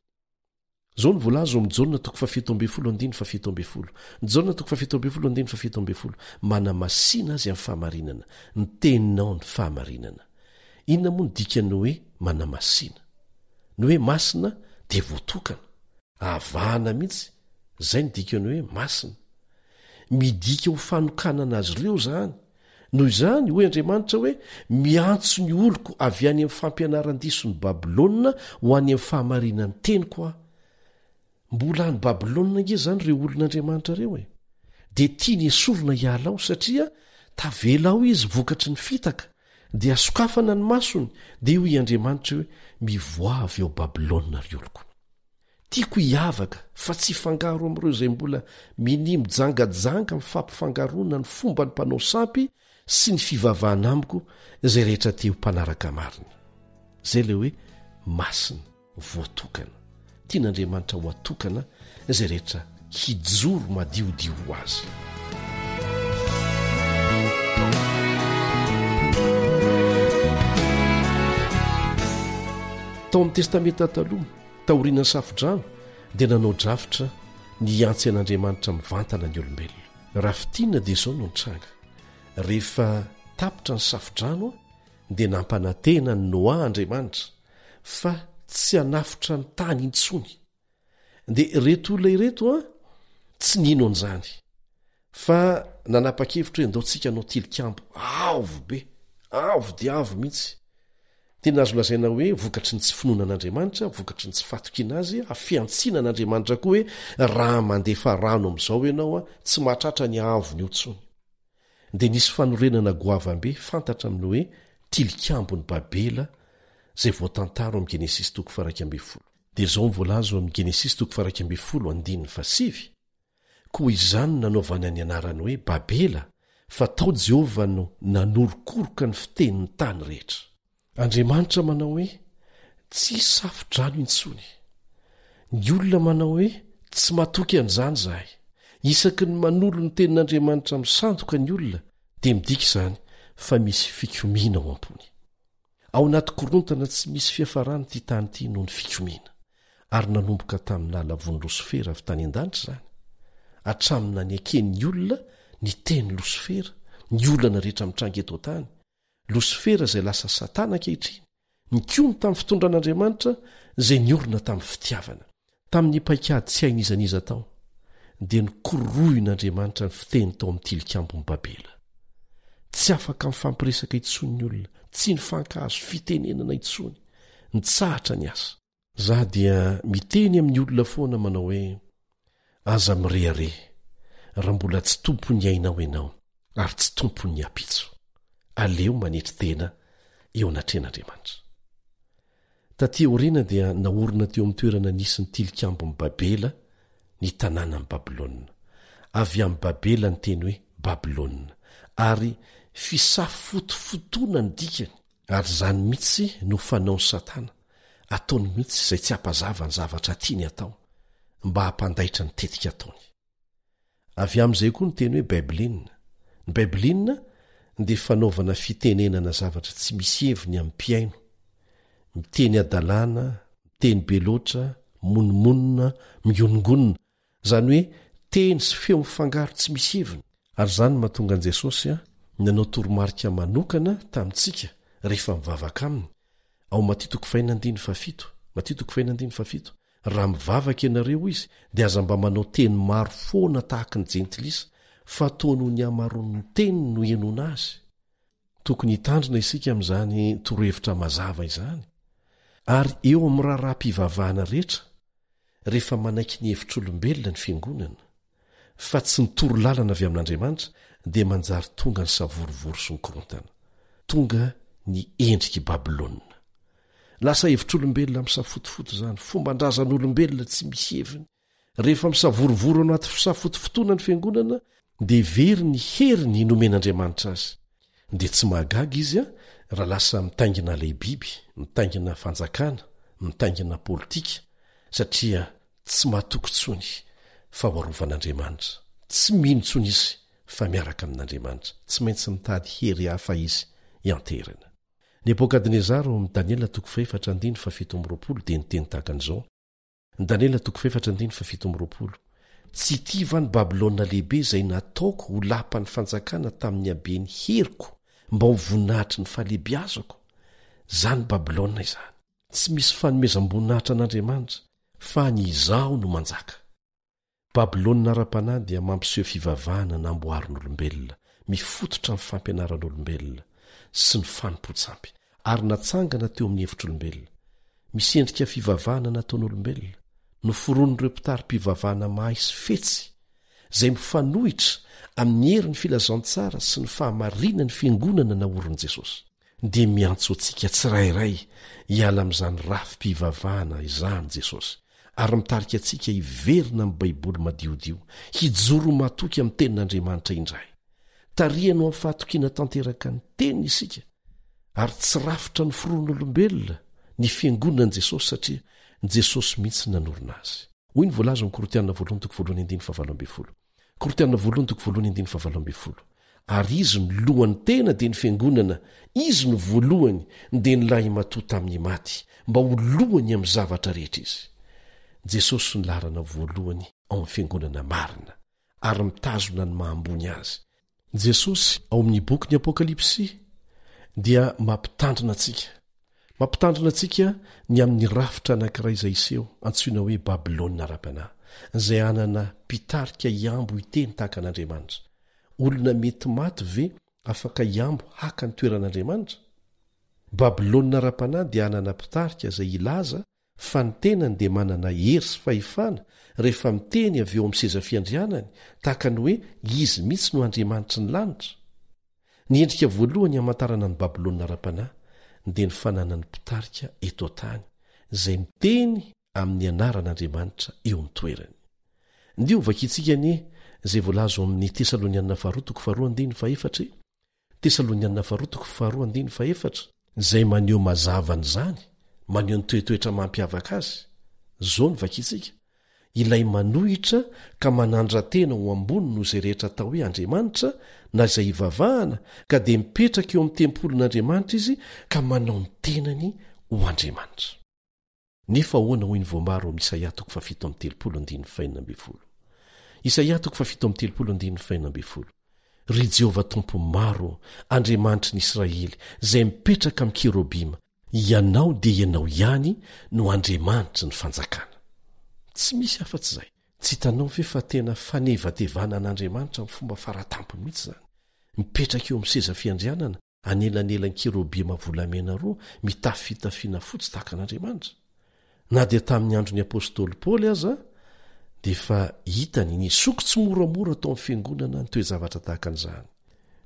Izao no voalaza ao amin'ny Jaona toko fahafito ambin'ny folo andininy fahafito ambin'ny folo, Jaona toko fahafito ambin'ny folo andininy fahafito ambin'ny folo, Manamasina azy amin'ny fahamarinana, ny teninao ny fahamarinana. Inona moa no dikan'ny hoe manamasina? Ny hoe masina dia voatokana, avahana mihitsy, izay no dikan'ny hoe masina. Midika ho fanokanana azy ireo izany. Noho izany, hoy Andriamanitra hoe, Miantso ny oloko avy any amin'ny fampianaran-dison'i Babylona ho any amin'ny fahamarinan'ny teniko aho. Mbola any Babylona ange izany ireo olon'Andriamanitra ireo e! Dia tiany hesorina hiala ao satria tavela ao izy vokatry ny fitaka, dia sokafana ny masony, dia hoy Andriamanitra hoe, Mivoaha avy ao Babylona ry oloko. Tiako hiavaka fa tsy hifangaro amin'ireo izay mbola minia mijangajanga amin'ny fampifangaroana ny fomban'ny mpanao sampy sy ny fivavahana amiko izay rehetra te ho mpanaraka marina. Izay ilay hoe masina, voatokana. Tian'Andriamanitra ho atokana izay rehetra hijoro madiodio ho azy. Tao amin'ny Testamenta Taloha, Taorian'ny Safodrano dia nanao drafitra ny hiantsy an'Andriamanitra mivantana ny olombelona. Raha fintinina dia izao no nitranga, rehefa tapitra ny Safodrano dia nampanantena an'i Noa Andriamanitra fa tsy hanafotra ny tany intsony. Dia ireto olona ireto an, tsy nino an'izany fa nanapa-kevitra hoe andao tsika hanao tilikambo avo be, avo dia avo mihitsy. Tena azo lazaina hoe vokatry ny tsy finoana an'Andriamanitra, vokatry ny tsy fahatokiana azy, fihantsiana an'Andriamanitra koa hoe raha mandefa rano amin'izao ianao an, tsy mahatratra ny haavony io intsony. Dia nisy fanorenana goavam-be fantatra amin'ny hoe Tilikambon'i Babela izay voatantara ao amin'ny Genesisy toko faha-11. Dia izao no voalaza ao amin'ny Genesisy toko faha-11 andininy fahasivy, Koa izany no nanaovana ny anarany hoe Babela, fa tao Jehovah no nanorokoroka ny fitenin'ny tany rehetra. Andriamanitra manao hoe, Tsy hisy safo-drano intsony. Ny olona manao hoe, Tsy matoky an'izany izahay. Isaky ny manolo ny Tenin'Andriamanitra misandoka ny olona dia midika izany fa misy fikomiana ao am-pony. Ao anaty korontana tsy misy fiafarany ity tany ity noho ny fikomiana, ary nanomboka tamin'ny nahalavoan'i Losifera avy tany an-danitra izany, hatramin'ny naneken'ny olona ny teny Losifera, ny olana rehetra mitranga eto an-tany, Losifera izay lasa Satana ankehitriny, nikomy tamin'ny fitondran'Andriamanitra izay niorina tamin'ny fitiavana. Tamin'ny paikady tsy hain'iza n'iza atao, dia nokorohin'Andriamanitra ny fiteny tao amin'ny tilikambon'i Babela. Tsy afaka mifampiresaka intsony ny olona, tsy nifankahazo fitenenana intsony, nitsahatra ny asa. Za dia miteny amin'ny olona foana manao hoe aza mirehareha raha mbola tsy tompon'ny ainao ianao ary tsy tompon'ny ampitso. Aleo manetry tena eo anatrehan'Andriamanitra. Taty aoriana dia naorina teo amin'ny toerana nisy ny tilikambon'i Babela ny tanànan'i Babylona. Avy amin'i Babela ny teny hoe Babylona, ary fisafotofotoana ny dikany. Ary izany mihitsy no fanaon'i Satana, ataony mihitsy izay tsy hampazava ny zavatra tiany hatao, mba hampandaitra ny tetika ataony. Avy amin'izay koa ny teny hoe Baiblin. Ny Baiblin dia fanaovana fitenenana zavatra tsy misy heviny amin'ny mpihaino. Miteny hadalana, miteny be loatra, monomonona, migonongonona, Izany hoe teny sy feo mifangaro tsy misy heviny. Ary izany no mahatonga an'i Jesosy nanao toromarika manokana tamintsika rehefa mivavaka aminy, ao Matio toko fahenina andininy fahafito, Matio toko fahenina andininy fahafito, Raha mivavaka ianareo, hoy Izy, dia aza mba manao teny maro foana tahaky ny jentilisa, fa toa noho ny hamaroan'ny teniny no henoina azy. Tokony hitandrina isika amin'izany torohevitra mazava izany, ary eo amin'ny raharaham-pivavahana rehetra, rehefa manaiky ny hevitr'olombelona ny fiangonana, fa tsy ny torolalana avy amin'Andriamanitra, dia manjary tonga ny savorovoro sy ny korontana. Tonga ny endrik'i Babylona. Lasa hevitr'olombelona misafotofoto izany, fomban-drazan'olombelona tsy misy heviny. Rehefa misavorovoro anaty fisafotofotoana ny fiangonana dia very ny heriny nomen'Andriamanitra azy. Dia tsy mahagaga izy raha lasa mitaingina ilay biby, mitaingina fanjakana, mitaingina politika, satria tsy matoky intsony fa ho arovan'Andriamanitra. Tsy mino intsony izy fa miaraka amin'Andriamanitra. Tsy maintsy mitady hery hafa izy hianteherana. Nebokadnezara ao amin'ny Daniela toko fahefatra andininy fahafito amby 20 dia niteny tahaka an'izao, Daniela toko fahefatra andininy fahafito amby 20, Tsy ity va ny Babylona lehibe izay nataoko ho lapan'ny fanjakana tamin'ny haben'ny heriko mba ho voninahitry ny fahalehibiazako? Izany Babylona izany. Tsy misy fanomezam-boninahitra an'Andriamanitra, fa ny izaho no manjaka. Babylona ara-panahy dia mampiseho fivavahana namboarin'olombelona, mifototra amin'ny fampianaran'olombelona sy ny fanompoan-tsampy, ary natsangana teo amin'ny hevitr'olombelona. Misy endrika fivavahana nataon'olombelona, noforonin'ireo mpitari-pivavahana mahay sy fetsy, izay mifanohitra amin'ny herin'ny filazantsara sy ny fahamarinan'ny fiangonana naorin'i Jesosy. Dia miantso antsika tsirairay hiala amin'izany rafi-pivavahana izany Jesosy, ary mitarika antsika hiverina amin'ny Baiboly madiodio, hijoro ho matoky amin'ny Tenin'Andriamanitra indray. Tarihany ho amin'ny fahatokiana tanteraka ny Teniny isika, ary tsy rafitra noforon'olombelona ny Fiangonan'i Jesosy satria Jesosy mihitsy nanorina azy. Hoy ny voalaza ao amin'ny Korintiana voalohany toko voalohany andininy fahavalo ambin'ny folo. Korintiana voalohany toko voalohany andininy fahavalo ambin'ny folo. Ary izy no lohan'ny tena dia ny fiangonana, izy no voalohany dia ny lahimatoa tamin'ny maty, mba ho lohany amin'ny zavatra rehetra izy. Jesosy no laharana voalohany ao amin'ny fiangonana marina, ary mitazona ny maha ambony azy. Jesosy ao amin'ny bokin'ny Apokalypsy dia mampitandrina antsika. Mampitandrina antsika ny amin'ny rafitra anankiray izay hiseho, antsoina hoe Babylona ara-panahy, izay hanana mpitarika hihambo hiteny tahaka an'Andriamanitra. Olona mety maty ve afaka hihambo haka ny toeran'Andriamanitra? Babylona ara-panahy dia hanana mpitarika izay hilaza fa ny tenany dia manana hery sy fahefana rehefa miteny avy eo amin'ny seza fiandrianany, tahaka ny hoe izy mihitsy no Andriamanitry ny lanitra. Ny endrika voalohany hamantarana an'i Babylona ara-panahy dia ny fananany mpitarika eto an-tany izay miteny amin'ny anaran'Andriamanitra eo amin'ny toerany. Ndeha hovakintsika anie izay voalaza ao amin'ny Tesalonianina faharoa toko faharoa andininy fahefatra e. Tesalonianina faharoa toko faharoa andininy fahefatra, izay maneho mazava an'izany, maneho ny toetoetra mampiavaka azy. Izao no vakintsika. Ilay manohitra ka manandra-tena ho ambony noho izay rehetra atao hoe Andriamanitra na izay ivavahana, ka dia mipetraka eo amin'ny tempolin'Andriamanitra izy ka manao ny tenany ho Andriamanitra. Nefa ahoana hoy ny voamaro ao amin'ny Isaia toko fahafito amby telopolo andininy fahenina ambin'ny folo? Isaia toko fahafito amby telopolo andininy fahenina ambin'ny folo. Ry Jehovah Tompo maro ô, Andriamanitry ny Israely, izay mipetraka amin'ny kerobima, Ianao dia Ianao ihany no Andriamanitry ny fanjakana. Tsy misy afa-tsy izay. Tsy hitanao ve fa tena fanevatevana an'Andriamanitra amin'ny fomba faratampony mihitsy izany? Mipetraka eo amin'ny seza fiandrianana, anelanelan'ny kerobima volamena roa, mitafy fitafiana fotsy tahaka an'Andriamanitra. Na dia tamin'ny andron'ny apostoly Paoly aza, dia efa hitany nisoko tsimoramora tao amin'ny fiangonana ny toe-javatra tahaka an'izany.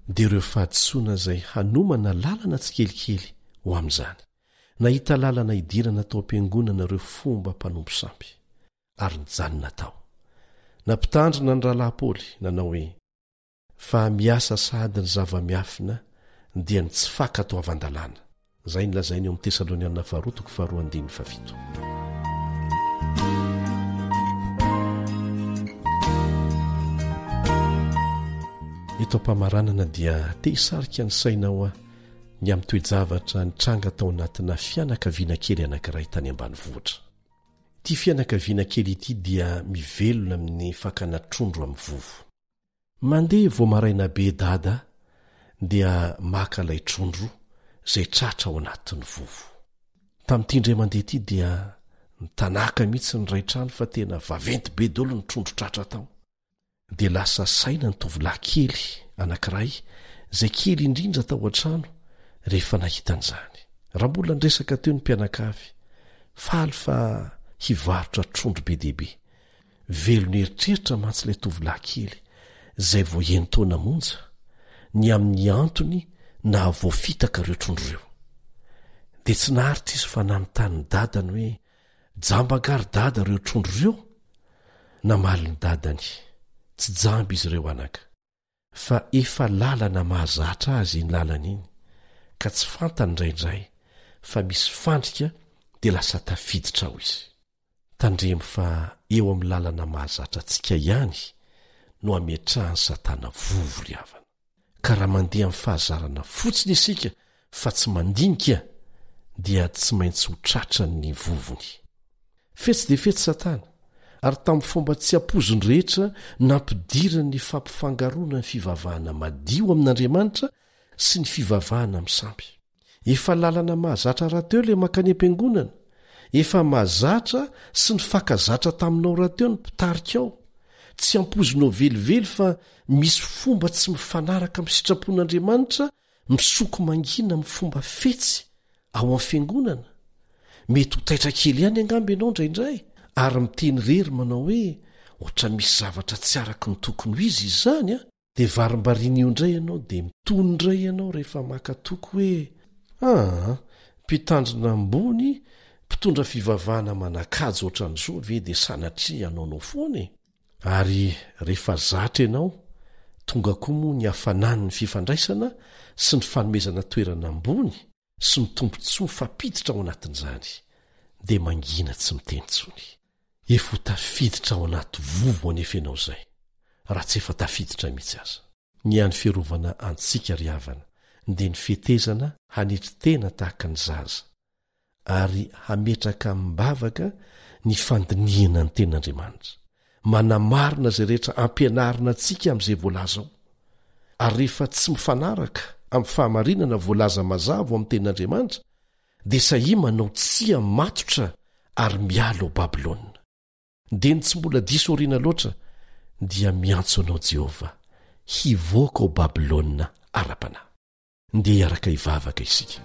Dia ireo fahadisoana izay hanomana lalana tsikelikely ho amin'izany. Nahita lalana hidirana tao am-piangonana ireo fomba mpanompo sampy, ary nijanona tao. Nampitandrina ny rahalahy Paoly, nanao hoe, Fa miasa sahady ny zava-miafina dia ny tsy fankatoavan-dalàna. Izay no lazainy eo amin'ny Tesalonianina faharoa toko faharoa andininy fahafito. Eto am-pamaranana dia te hisarika ny sainao aho ny amin'ny toe-javatra nitranga tao anatina fianakaviana kely anankiray tany ambanivohitra. Ity fianakaviana kely ity dia mivelona amin'ny fakana trondro amin'ny vovo. Mandeha vao maraina be dada dia maka ilay trondro izay tratra ao anatin'ny vovo. Tamin'ity indray mandeha ity dia nitanaka mihitsy ny iray trano fa tena vaventy be daholo ny trondro tratra tao. Dia lasa saina ny tovolahy kely anankiray izay kely indrindra tao an-trano rehefa nahita an'izany. Raha mbola niresaka teo ny mpianakavy, faly fa hivarotra trondro be dia be. Velon'eritreritra mantsy ilay tovolahy kely, izay vao enin-taona monja, ny amin'ny antony nahavoafitaka ireo trondro ireo. Dia tsy naharitra izy fa nanontany ny dadany hoe, Jamba angaha ry dada ireo trondro ireo? Namaly ny dadany, Tsy jamba izy ireo anaka. Fa efa lalana mahazatra azy iny lalana iny ka tsy fantany indraindray fa misy fandrika dia lasa tafiditra ao izy. Tandremo fa eo amin'ny lalana mahazatra antsika ihany no ametrahan'i Satana vovo ry havana. Ka raha mandeha amin'ny fahazarana fotsiny isika fa tsy mandinika dia tsy maintsy ho tratran'ny vovony. Fetsy dia fetsy Satana, ary tamin'ny fomba tsy ampoiziny rehetra nampidirany ny fampifangaroana ny fivavahana madio amin'Andriamanitra sy ny fivavahana amin'ny sampy. Efa lalana mahazatra rahateo ilay mankany am-piangonana, efa mahazatra sy nifankazatra taminao rahateo ny mpitarika ao. Tsy ampoizinao velively fa misy fomba tsy mifanaraka amin'ny sitrapon'Andriamanitra misoko mangina amin'ny fomba fetsy ao amin'ny fiangonana. Mety ho taitra kely ihany angamba ianao indraindray ary miteny irery manao hoe, Ohatran'ny misy zavatra tsy araka ny tokony ho izy izany an! Dia varimbariana io indray ianao dia mitony indray ianao rehefa maka toky hoe, Aa, mpitandrina ambony, mpitondra fivavahana manan-kaja ohatran'izao ve dia sanatria hanaonao foana e? Ary rehefa zatra ianao, tonga koa moa ny hafanan'ny fifandraisana sy ny fanomezana toerana ambony sy ny tombontsoa mifampiditra ao anatin'izany, dia mangina tsy miteny intsony. Efa ho tafiditra ao anaty vovo anefa ianao izay, raha tsy efa tafiditra mihitsy aza. Ny hany fiarovana antsika ry havana dia ny fetezana hanetry tena tahaka ny zaza, ary hametraka amim-bavaka ny fandinihana ny Tenin'Andriamanitra, manamarina izay rehetra ampianarina antsika amin'izay voalaza ao. Ary rehefa tsy mifanaraka amin'ny fahamarinana voalaza mazava ao amin'ny Tenin'Andriamanitra, dia sahia manao tsia matotra ary miala ao Babylona. Dia ny tsy mbola diso aoriana loatra dia miantso anao Jehovah hivoaka ao Babylona ara-panahy. Ndeha hiaraka hivavaka isika.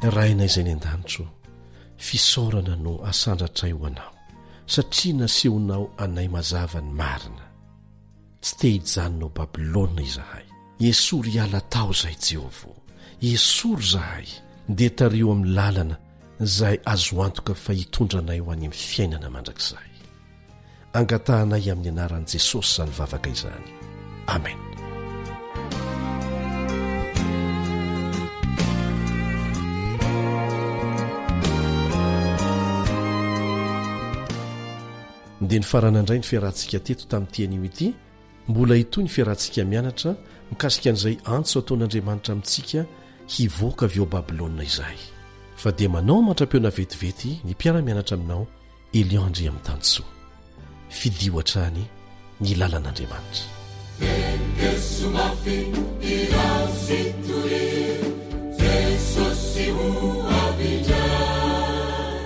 Rainay izay any an-danitra ô, fisaorana no asandratray ho anao, satria nasehonao anay mazava ny marina. Tsy te hijanona ao Babylona izahay. Esory hiala tao izahay, Jehovah ô. Esory izahay, dia tariho amin'ny lalana izay azo antoka fa hitondra anay ho any amin'ny fiainana mandrakizay. Angatahanay amin'ny anaran'i Jesosy izany vavaka izany. Amen. Dia nifarana indray ny fiarahantsika teto tamin'ity anio ity. Mbola hitohy ny fiarahantsika mianatra mikasika an'izay antso ataon'Andriamanitra amintsika hivoaka avy ao Babylona izay. Fa dia manao mandra-peona vetivety ny mpiara-mianatra aminao Elion Andriamitansoa. Fidio hatrany ny lalan'Andriamanitra. Veteso mafy irao sy torio Jesosy ho avy indray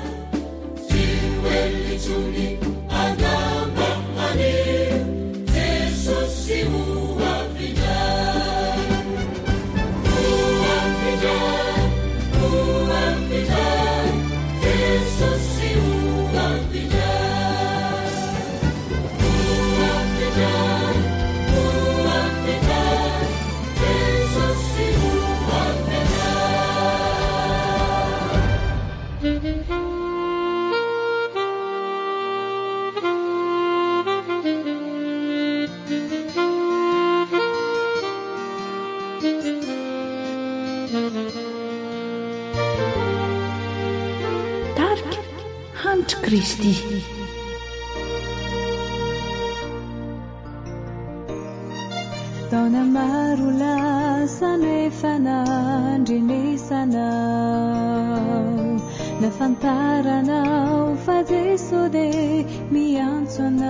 Tsy ho ela intsony angamba anio Jesosy ho avy indray Ho avy indray, ho avy indray Jesosy ho avy indray Ho avy indray, ho avy indray Jesosy ho avy indray. Tarika Hanitry Kristy. Taona maro lasa no efa nandrenesanao, nafantaranao fa Jeso dia miantso anao.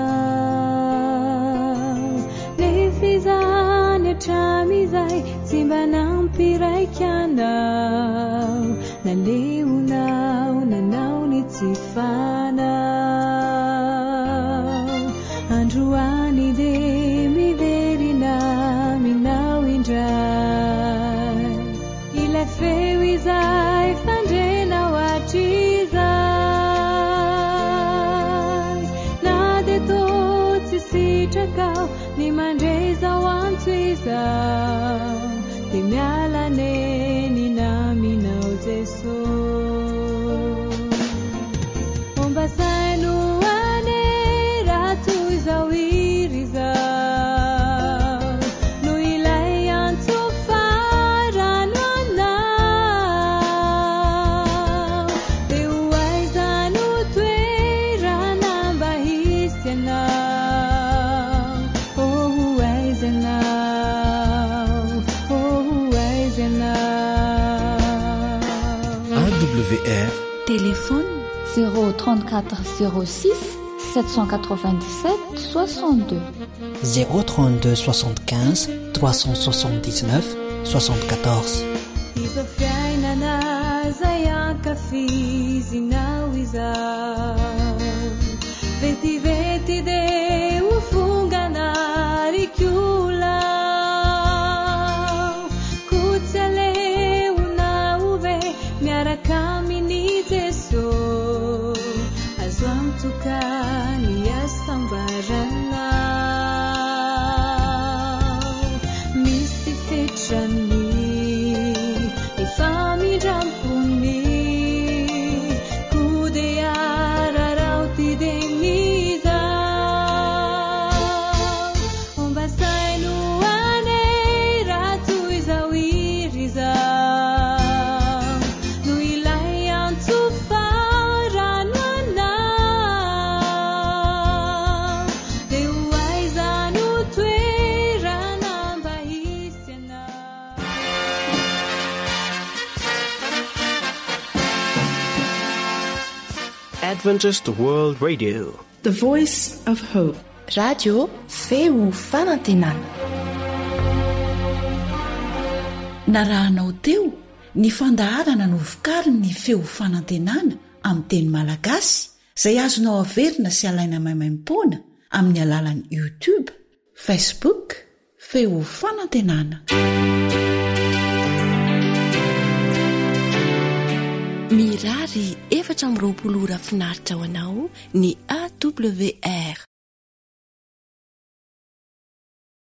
Nefa izany hatramin'izay tsy mba nampiraika anao, naleonao nanao ny tsy fanao. Androany dia miverina aminao indray ilay feo izay fandrenao hatrizay. Na dia toa tsy sitrakao ny mandre izao antso izao, dia miala nenina aminao Jeso. Homba saino anie raha toy izao hira izao no ilay antso farany ho anao. Dia ho aiza no toerana mba hisy anao? Oh, ho aiza ianao? Oh, ho aiza ianao? AWR Téléphone 034 06 797 62. 032 75 379 74. Izao fiainana izay ankafizinao izao Vetivety dia ho fongana ry kola Koa tsy aleonao ve miaraka amin'i Jeso Azo antoka ny hasambarana Misy fetrany ny famindram-pony Koa dia araraoty dia izao Homba saino anie raha toy izao hira izao No ilay antso farany ho anao Dia ho aiza no toerana mba hisy anao Adventist World Radio. The Voice of Hope. Radio Feo Fanantenana. Narahanao teo ny fandaharana novokarin'ny Feo Fanantenana amin'ny teny malagasy izay azonao averina sy alaina maimaimpoana amin'ny alalan'ny YouTube, Facebook, Feo Fanantenana. Mirary 24 ora finaritra ho anao ny AWR.